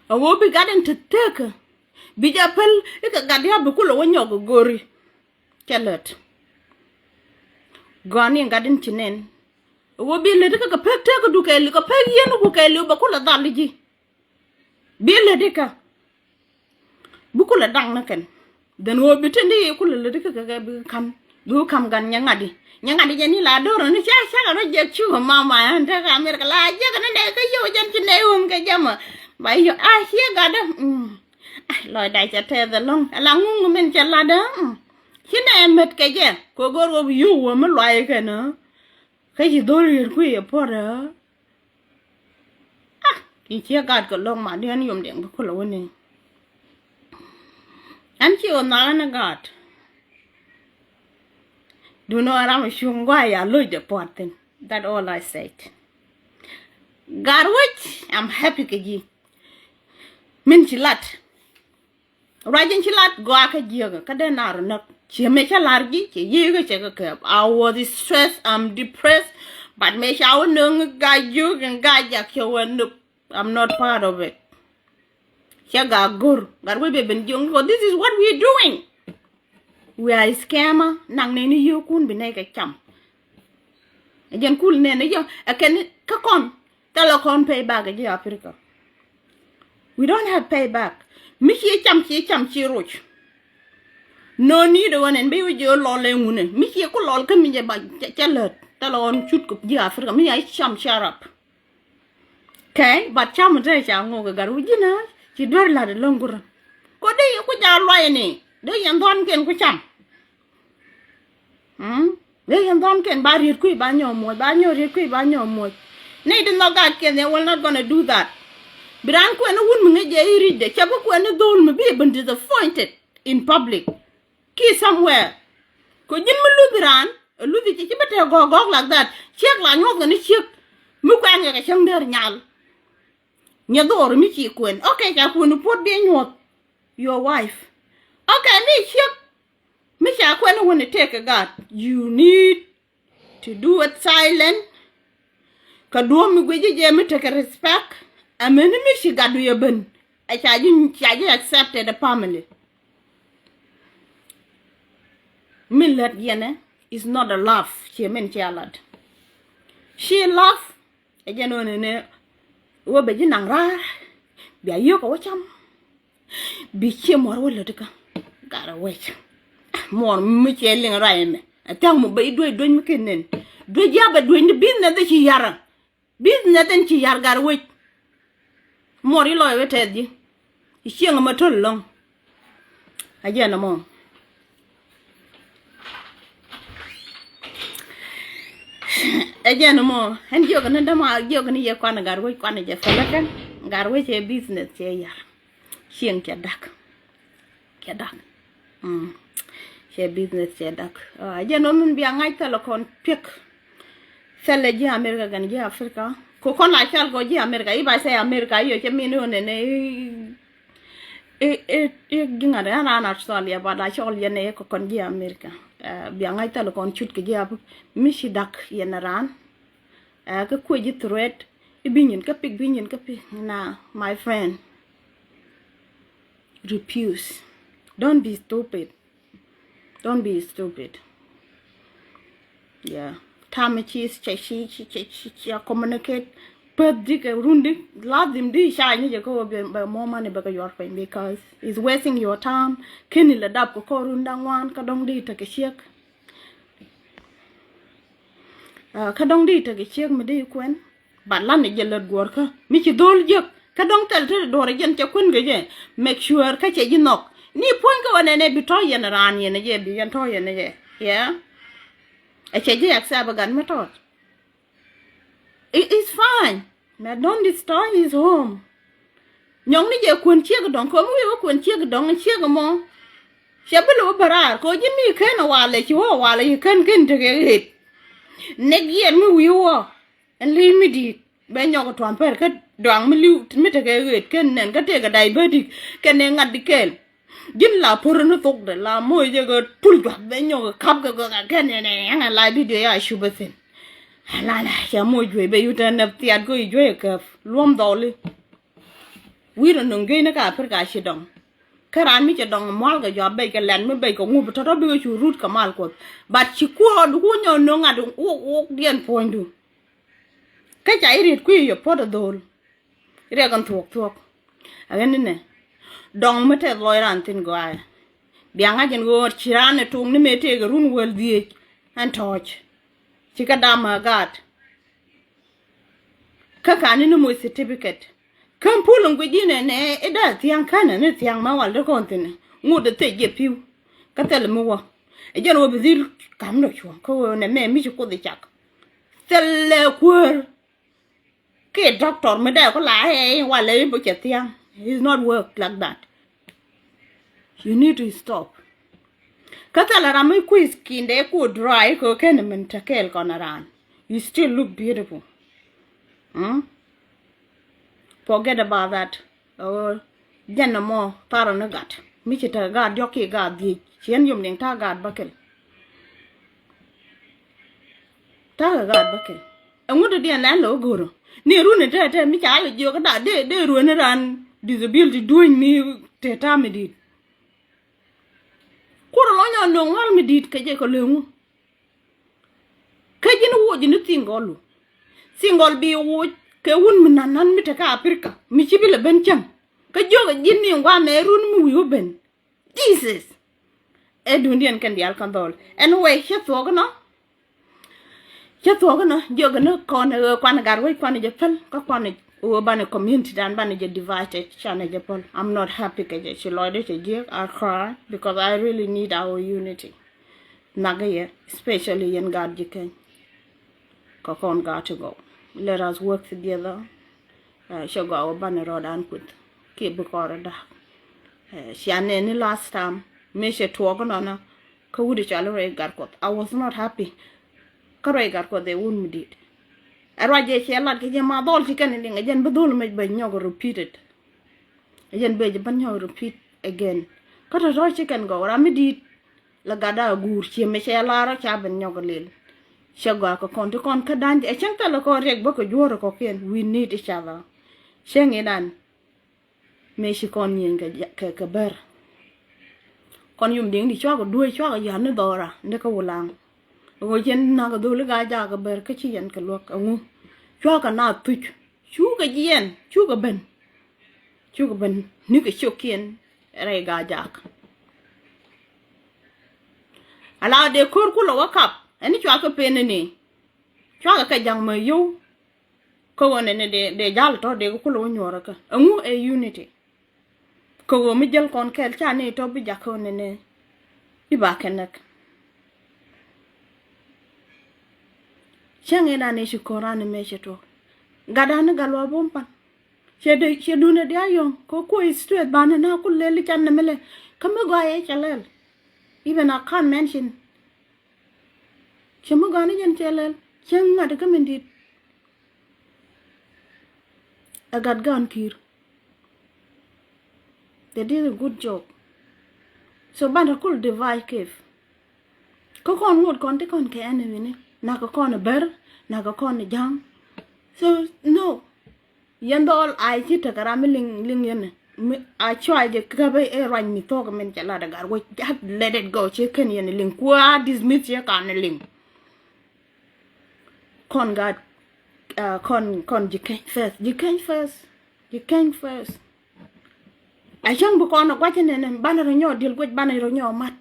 A ɣöö bi gat in te tekä bi jɛ päl i̱ kɛ gat dia̱a̱ bi kulɛ wä nyɔk ɛ go̱ri. Cɛ lät gɔ̱a̱n in gat in ci nɛn. A ɣöö bi lät i̱ kɛ kɛ pek tekä du kɛɛliw kɛ pek yieen i̱ ku kɛɛliw bɛ kulɛ dhal i̱ ji̱. Bi lät ikä bi kulɛ daŋ ni kɛn. Dhɛn ɣöö bi tin di kulɛ lät ikä kɛ kɛ bi ka̱m bi ka̱m gan nyɛ ŋa̱t di nyɛ ŋa̱t di jɛ ni la do̱r ni ca cakɛ rɔ jek cu kɛ mama ɛn tekɛ America la jek ni nɛ kä yio̱w jɛn ci nɛ ɣöm kɛ jɛmɛ. Ba yio̱w a ciɛ gatdä. Lɔcda cɛ tɛth ɛlɔ̱ŋ ɛla ŋuŋ min cɛ latdä. Ci nɛ mät kɛ jɛ kɛ go̱r ɣöö bi yio̱w wä mi luay kɛn. Kä ci dhol riet kui̱ ɛ puɔ̱t ɛ. Ah, in ciɛ gaat kɛ lo̱ŋ ma diɛn yom diɛŋ bi kulɛ wä ni. Ɛn ci ɣän nhal ɛn ɛ gaat. Duundɛ ɣän ram ɛ cuŋ guay ya lo̱cdɛ puɔ̱t thi̱n. That all I said. Gaat wec, I'm happy kɛ ji̱. Min ci lat. Ruac in ci lat gɔaa kä jiäkä kä dee nar näk. Ciɛ mëë cä lar ji̱ ciɛ yiëë kä cɛ kä kɛɛp. I was stressed, I'm depressed. But mëë ca wä nöŋ gac jiök in gac jak cɛ wä nöp. I'm not part of it. Cɛ gaa go̱r gat wee bɛ ben jiök, because this is what we are doing. We are scammer. Naŋ nɛy ni yio̱o̱kun bi nɛy kɛ cam. Ɛ jɛn kul nɛn ɛ jɛ ɛ kɛn kä kɔn. Thilɛ kɔn pay back ɛ ji̱ Africa. We don't have pay back. Mi ci cam ci cam ci roc. No need ɣän ɛn bi wä jiɛ lɔl ɛ ŋunɛ. Mi ci ku lɔl kä mi jɛ ba cɛ lät. Thilɛ ɣän cut kɛ ji̱ Africa mi a cam carap. Okay, but cam te ca ŋok ɛ gat wä ji̱ na ci duer lat ɛ lo̱ŋ gurä. Ko dee yi ku ja luay ni dee yɛn dhɔn ken ku cam. Mm? Dee yɛn dhɔn ken ba riet kui̱ ba nyɔɔ muɔc, ba nyɔɔ riet kui̱ ba nyɔɔ muɔc. Nɛy ti nhɔk gat ken, they will not gonna do that. Bi raan kuɛn ni wun mi ŋäc jɛ i̱ ri̱cdɛ cɛ bi kuɛn ni dhol mi bi ben disappointed in public. Ki somewhere. Ko ji̱n mi luth raan ɛ luth i̱ ci ci bi te gɔk gɔk like that. Ciek la nyuɔth kɛ ni ciek mi kuɛn kɛ kɛ cäŋ der nyal. Nyɛ dhor mi ci kuɛn. Okay, ca kuɛn puɔt bi nyuɔth. Your wife. Okay, mi ciek. Mi ca kuɛn wun i̱ tekɛ gat. You need to do it silent. Kä duɔ̱ɔ̱p mi guic ji̱ jɛ mi tekɛ respect. Ɛmɛni mi ci gat du yɛ ben. Ɛ ca ji̱ ca ji̱ accepted a family. Min lät yɛnɛ is not a love. Ciɛ min cia lat. Ci love. Ɛ jɛn ɣän ɛnɛ wä bɛ ji̱ naŋ raar. Bia yio̱k a wä cam. Bi ciɛ muɔr wä lätikä. Gat a wec. Muɔr mi ciɛ liŋ ruac ɛmɛ. Ɛ thia̱ŋ mɔ bɛ i̱ duec duec mi ken nen. Duec ya bɛ duec ni business ci yarä. Business ɛn ci yar gat wec. Muɔr i̱ lɔc wä tɛth ji̱. I̱ cieŋ ɛmɛ töl lɔ̱ŋ. A jɛn ɛmɔ. Ɛ jɛn ɛmɔ ɛn jiök ni däma jiök ni yɛ kuan gat wec kuan jɛ fɛlɛ kɛn. Gat wec ɛ business cɛ yar. Cieŋ cɛ dak. Cɛ dak. Mm. Cɛ business cɛ dak. A jɛn ɛmɔ min bia ŋa̱c thɛlɛ kɔn piɛk. Thɛlɛ ji̱ America kɛn ji̱ Africa. Ko kɔn a cal kɔ ji̱ America. I̱ ba say America i̱ yɔ cɛ min ɣän ɛnɛ i̱ i̱ i̱ i̱ gi̱ŋ a rɛn raan Australia ba da cɔl yɛn ɛ kɔ kɔn ji̱ America. Ɛ bia ŋa̱c thɛl kɔn cut kɛ ji̱ Af-, mi ci dak yɛn raan. Ɛ kä kuec ji̱ threat i̱ bi nyin kä pik bi nyin kä pik. Na, my friend, refuse. Don't be stupid. Don't be stupid. Yeah. Tamɛ ci ci ci ci ci ci a communicate. Peth di kɛ run di lazim di ca nyi jɛ kä wä bɛ more money bɛ kɛ yuɔr piny because it's wasting your time. Keni lɛ dap kɛ kɔ run daŋ wan kä dɔŋ di tekɛ ciek. Kä dɔ̱ŋ di tekɛ ciek mi di kuɛn. But lan ni jɛ lät guɔ̱rkä mi ci dho̱l jiäk kä dɔ̱ŋ thɛl te duɔ̱r jɛn cɛ kuɛn kɛ jɛ. Make sure kä cɛ ji̱ nhɔk ni puɔ̱ny kä wä nɛnɛ bi tɔ̱ yɛn raan yɛn jɛ bi yɛn tɔ̱ yɛn jɛ. Yeah. Ɛ cɛ ji̱ accept ɛ gat mi tɔt. It is fine. Mɛ don't destroy his home. Nyɔŋni jɛ kuën ciek dɔ̱ŋ kɛ mi wi̱i̱ wä kuën ciek dɔ̱ŋ ciek mɔ. Cɛ bi lo̱ bä raar kɛ ji̱ mi ken walɛ ci wä walɛ ci ken ken tekɛ ɣet. Nɛk yɛn mi wi̱i̱ wä ɛn li̱i̱ mi di̱i̱t bɛ nyɔk tua̱m pɛr kä dɔaŋ mi li̱w mi tekɛ ɣet ken nɛn kä tekɛ da̱y bä dik kɛn nɛ ŋa̱t di kɛɛl. Ji̱n la po̱r ni thokdɛ la moc jɛ kɛ pul juath bɛ nyɔk kap kɛ gɔk a kɛn nɛ nɛ ɛŋɛ la bidio ya cupä thi̱n. Alala ca moc juey bɛ yut ɛn nɛ thiat go̱ i̱ juey ɛ käp luɔ̱m dhɔli. Wi̱i̱ rɔ nöŋ juey ni ka Africa ci dɔŋ. Kä raan mi cɛ dɔŋ mual kɛ jɔa bɛc kɛ lɛn mi bɛc kɛ ŋup tɔ̱tɔ̱ bikɛ cu rut kɛ mal kuɔth. But ci kuɔɔd ku nyɔ nöŋ ŋa̱t wok wok diɛn puɔ̱nydu. Kä ca i̱ riet kui̱ yɛ puɔ̱t ɛ dho̱o̱l. Riɛk ɛn thuɔ̱k thuɔ̱k. Ɛ ɣän inɛ dɔŋ mi tɛth lɔc raan thi̱n gɔaaɛ. Bia ŋa̱c ɛn ɣöö ci raan ɛ toŋ ni mëë tëëkɛ run wäl dhieec ɛn tɔ̱ɔ̱c. Ci kɛ dam ɛ gaat. Kä ka̱n ni ni moc certificate. Kä pul in guic in ɛn ɛ i̱ dee thia̱ŋ känɛ ni thia̱ŋ ma wal di kɔn thi̱n ɛ ŋot ɛ thec jɛ pi̱w. Kä thil mi wä ɛ jɛn wä bi dhil ka̱m ni cuɔ̱ŋ kä wee nɛ mɛ mi ci kuoth ɛ cak. Thilɛ kuäär kiɛ doctor mi dee ku la ɛ walɛ i̱ bä cɛ thia̱ŋ. It's not work like that. You need to stop. Kä thilɛ ram mi kui̱ skin dee ku dry kɛ kɛn min te kɛɛl kɔn aran. You still look beautiful. Hmm? Forget about that. Ɔ, jɛn nɔmɔ tharɔ ni gat mi ci te gat diɔk ki gat dhiec. Ciɛn yom niŋ ta̱a̱ gat bäkɛl. Ta̱a̱ gat bäkɛl. Ɛŋu dɔ̱diɛn lɛn lɛ wä go̱rä ni run in tɛtɛ mi ca lɛ jiök da dee dee rueni ran disability dueny mi te ta̱a̱ mi di̱i̱t. Kurɛ lɔ nyɔ nöŋ wal mi di̱i̱t kɛ jɛ kɛ löŋu. Kä ji̱n woc ni thingɔlu. Thingɔl bi woc kɛ wun mi nan nan mi te kä Africa mi ci bi lɛ ben cäŋ. Kä jiök ji̱n ni ŋuamɛ run mi wi̱i̱ wä ben. Jesus. Ɛ duundiɛn kɛn diaal kɛn dhɔl. Anyway, cä thuɔk inɔ. Cä thuɔk inɔ, jiök ni kɔn ɛ kuan gat wec kuan jɛ päl, kä kuan ɛ banɛ community dan banɛ jɛ divided, canɛ jɛ päl. I'm not happy kɛ jɛ, ci lɔcdɛ cɛ jiäk, I cry, because I really need our unity. Nhak yɛ, especially yɛn gat ji̱ keny. Kä kɔn gat ti gɔw. Let us work together. Ɛ, cɛ gɔaa wä banɛ rɔɔdan kueth kiɛ bi kɔrɛ da̱k. Ɛ, cia nɛn ni last time mëë cɛ tuɔɔk inɔnɔ kä wut i̱ cɔal i̱ Ruac Gatkuɔth. I was not happy. Kä Ruac Gatkuɔth ɛ wun mi di̱i̱t. Ɛ ruac jɛ cɛ lat kɛ jɛ ma dhɔl ci kɛn liŋ ɛ jɛn bi dhol mec bɛ nyɔk repeated. Ɛ jɛn bɛ jɛ bä nyɔk repeat again. Kä tɔ̱tɔ̱ ci kɛn gɔw ram mi di̱i̱t. La gatda a guur cië mi cɛ lar ca ben nyɔk lil. Cɛ gɔaa kɛ kɔn ti kɔn kä da̱ny ɛ cäŋ thilɛ kɔn riɛk bä kɛ juɔ̱ɔ̱r kɔkiɛn. We need each other. Cäŋ inan mëë ci kɔn nyieny kɛ, kɛ, kɛ bär. Kɔn yum diŋ di cuakɛ duee cuakɛ yar ni dhɔra ni kä wulaŋ. Ɣöö cien nak dholi gaa jaak kɛ bär kä ci yɛn kɛ luäk ɛŋu. Cuakɛ na thuc. Cukɛ jiɛn, cukɛ ben. Cukɛ ben nikɛ ciokiɛn rɛy gaa jaak. Ala dee ko̱r kulɛ wä kap ɛn cuakɛ pen ni. Cuakɛ kɛ ja̱ŋ mɛ yio̱w. Kä ɣöö nɛnɛ dee, dee jal tɔ̱ dee kulɛ wä nyuɔrä kä ɛŋu ɛ unity. Kä ɣöö mi jäl kɔn kɛɛl ca ni tɔ̱ bi jakä nɛnɛ. I̱ ba kɛ näk. Cäŋ in an i̱ ci ko̱r an i̱ mëë cɛ tuɔɔk. Gat an i̱ gat luaak bum pan. Cɛ dee, cɛ duundɛ diaal yɔ̱ŋ kɛ kuɔ i̱ straight banɛ na ku lɛl i̱ can nɛmɛ lɛ. Kä mi gɔaa yɛ cɛ lɛl. Even I can't mention. Cɛ mi gɔaa ni jɛn cɛ lɛl. Cäŋ ŋa̱t i̱ kä min di̱i̱t. Ɛ gat gan ki̱i̱r. They did a good job. So banɛ kul divide kef. Kä kɔn ŋot kɔn ti kɔn kɛ enemy ni. Nak kɛ kɔn bär, nak kɛ kɔn ja̱ŋ. So no. Yɛn dhɔl a ci tekɛ ram mi liŋ, liŋ yɛn. Mi a cua jɛ käp ɛ ruany mi thok min cɛ lat ɛ gat wec. Just let it go. Ci kɛn yɛn liŋ kua dismiss cɛ kan liŋ. Kɔn gat, uh, kɔn, kɔn ji̱ keny first, ji̱ keny first, ji̱ keny first. A cäŋ bi kɔn a gua̱c inɛnɛ banɛ rɔ nyɔɔ di̱l gua̱c banɛ rɔ nyɔɔ mat.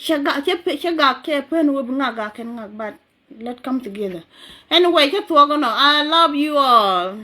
Cɛ gak, cɛ pe, cɛ gak cɛ pen wä bi ŋak gak kɛn ŋak, but let come together. Anyway, cɛ thuɔk inɔ. I love you all.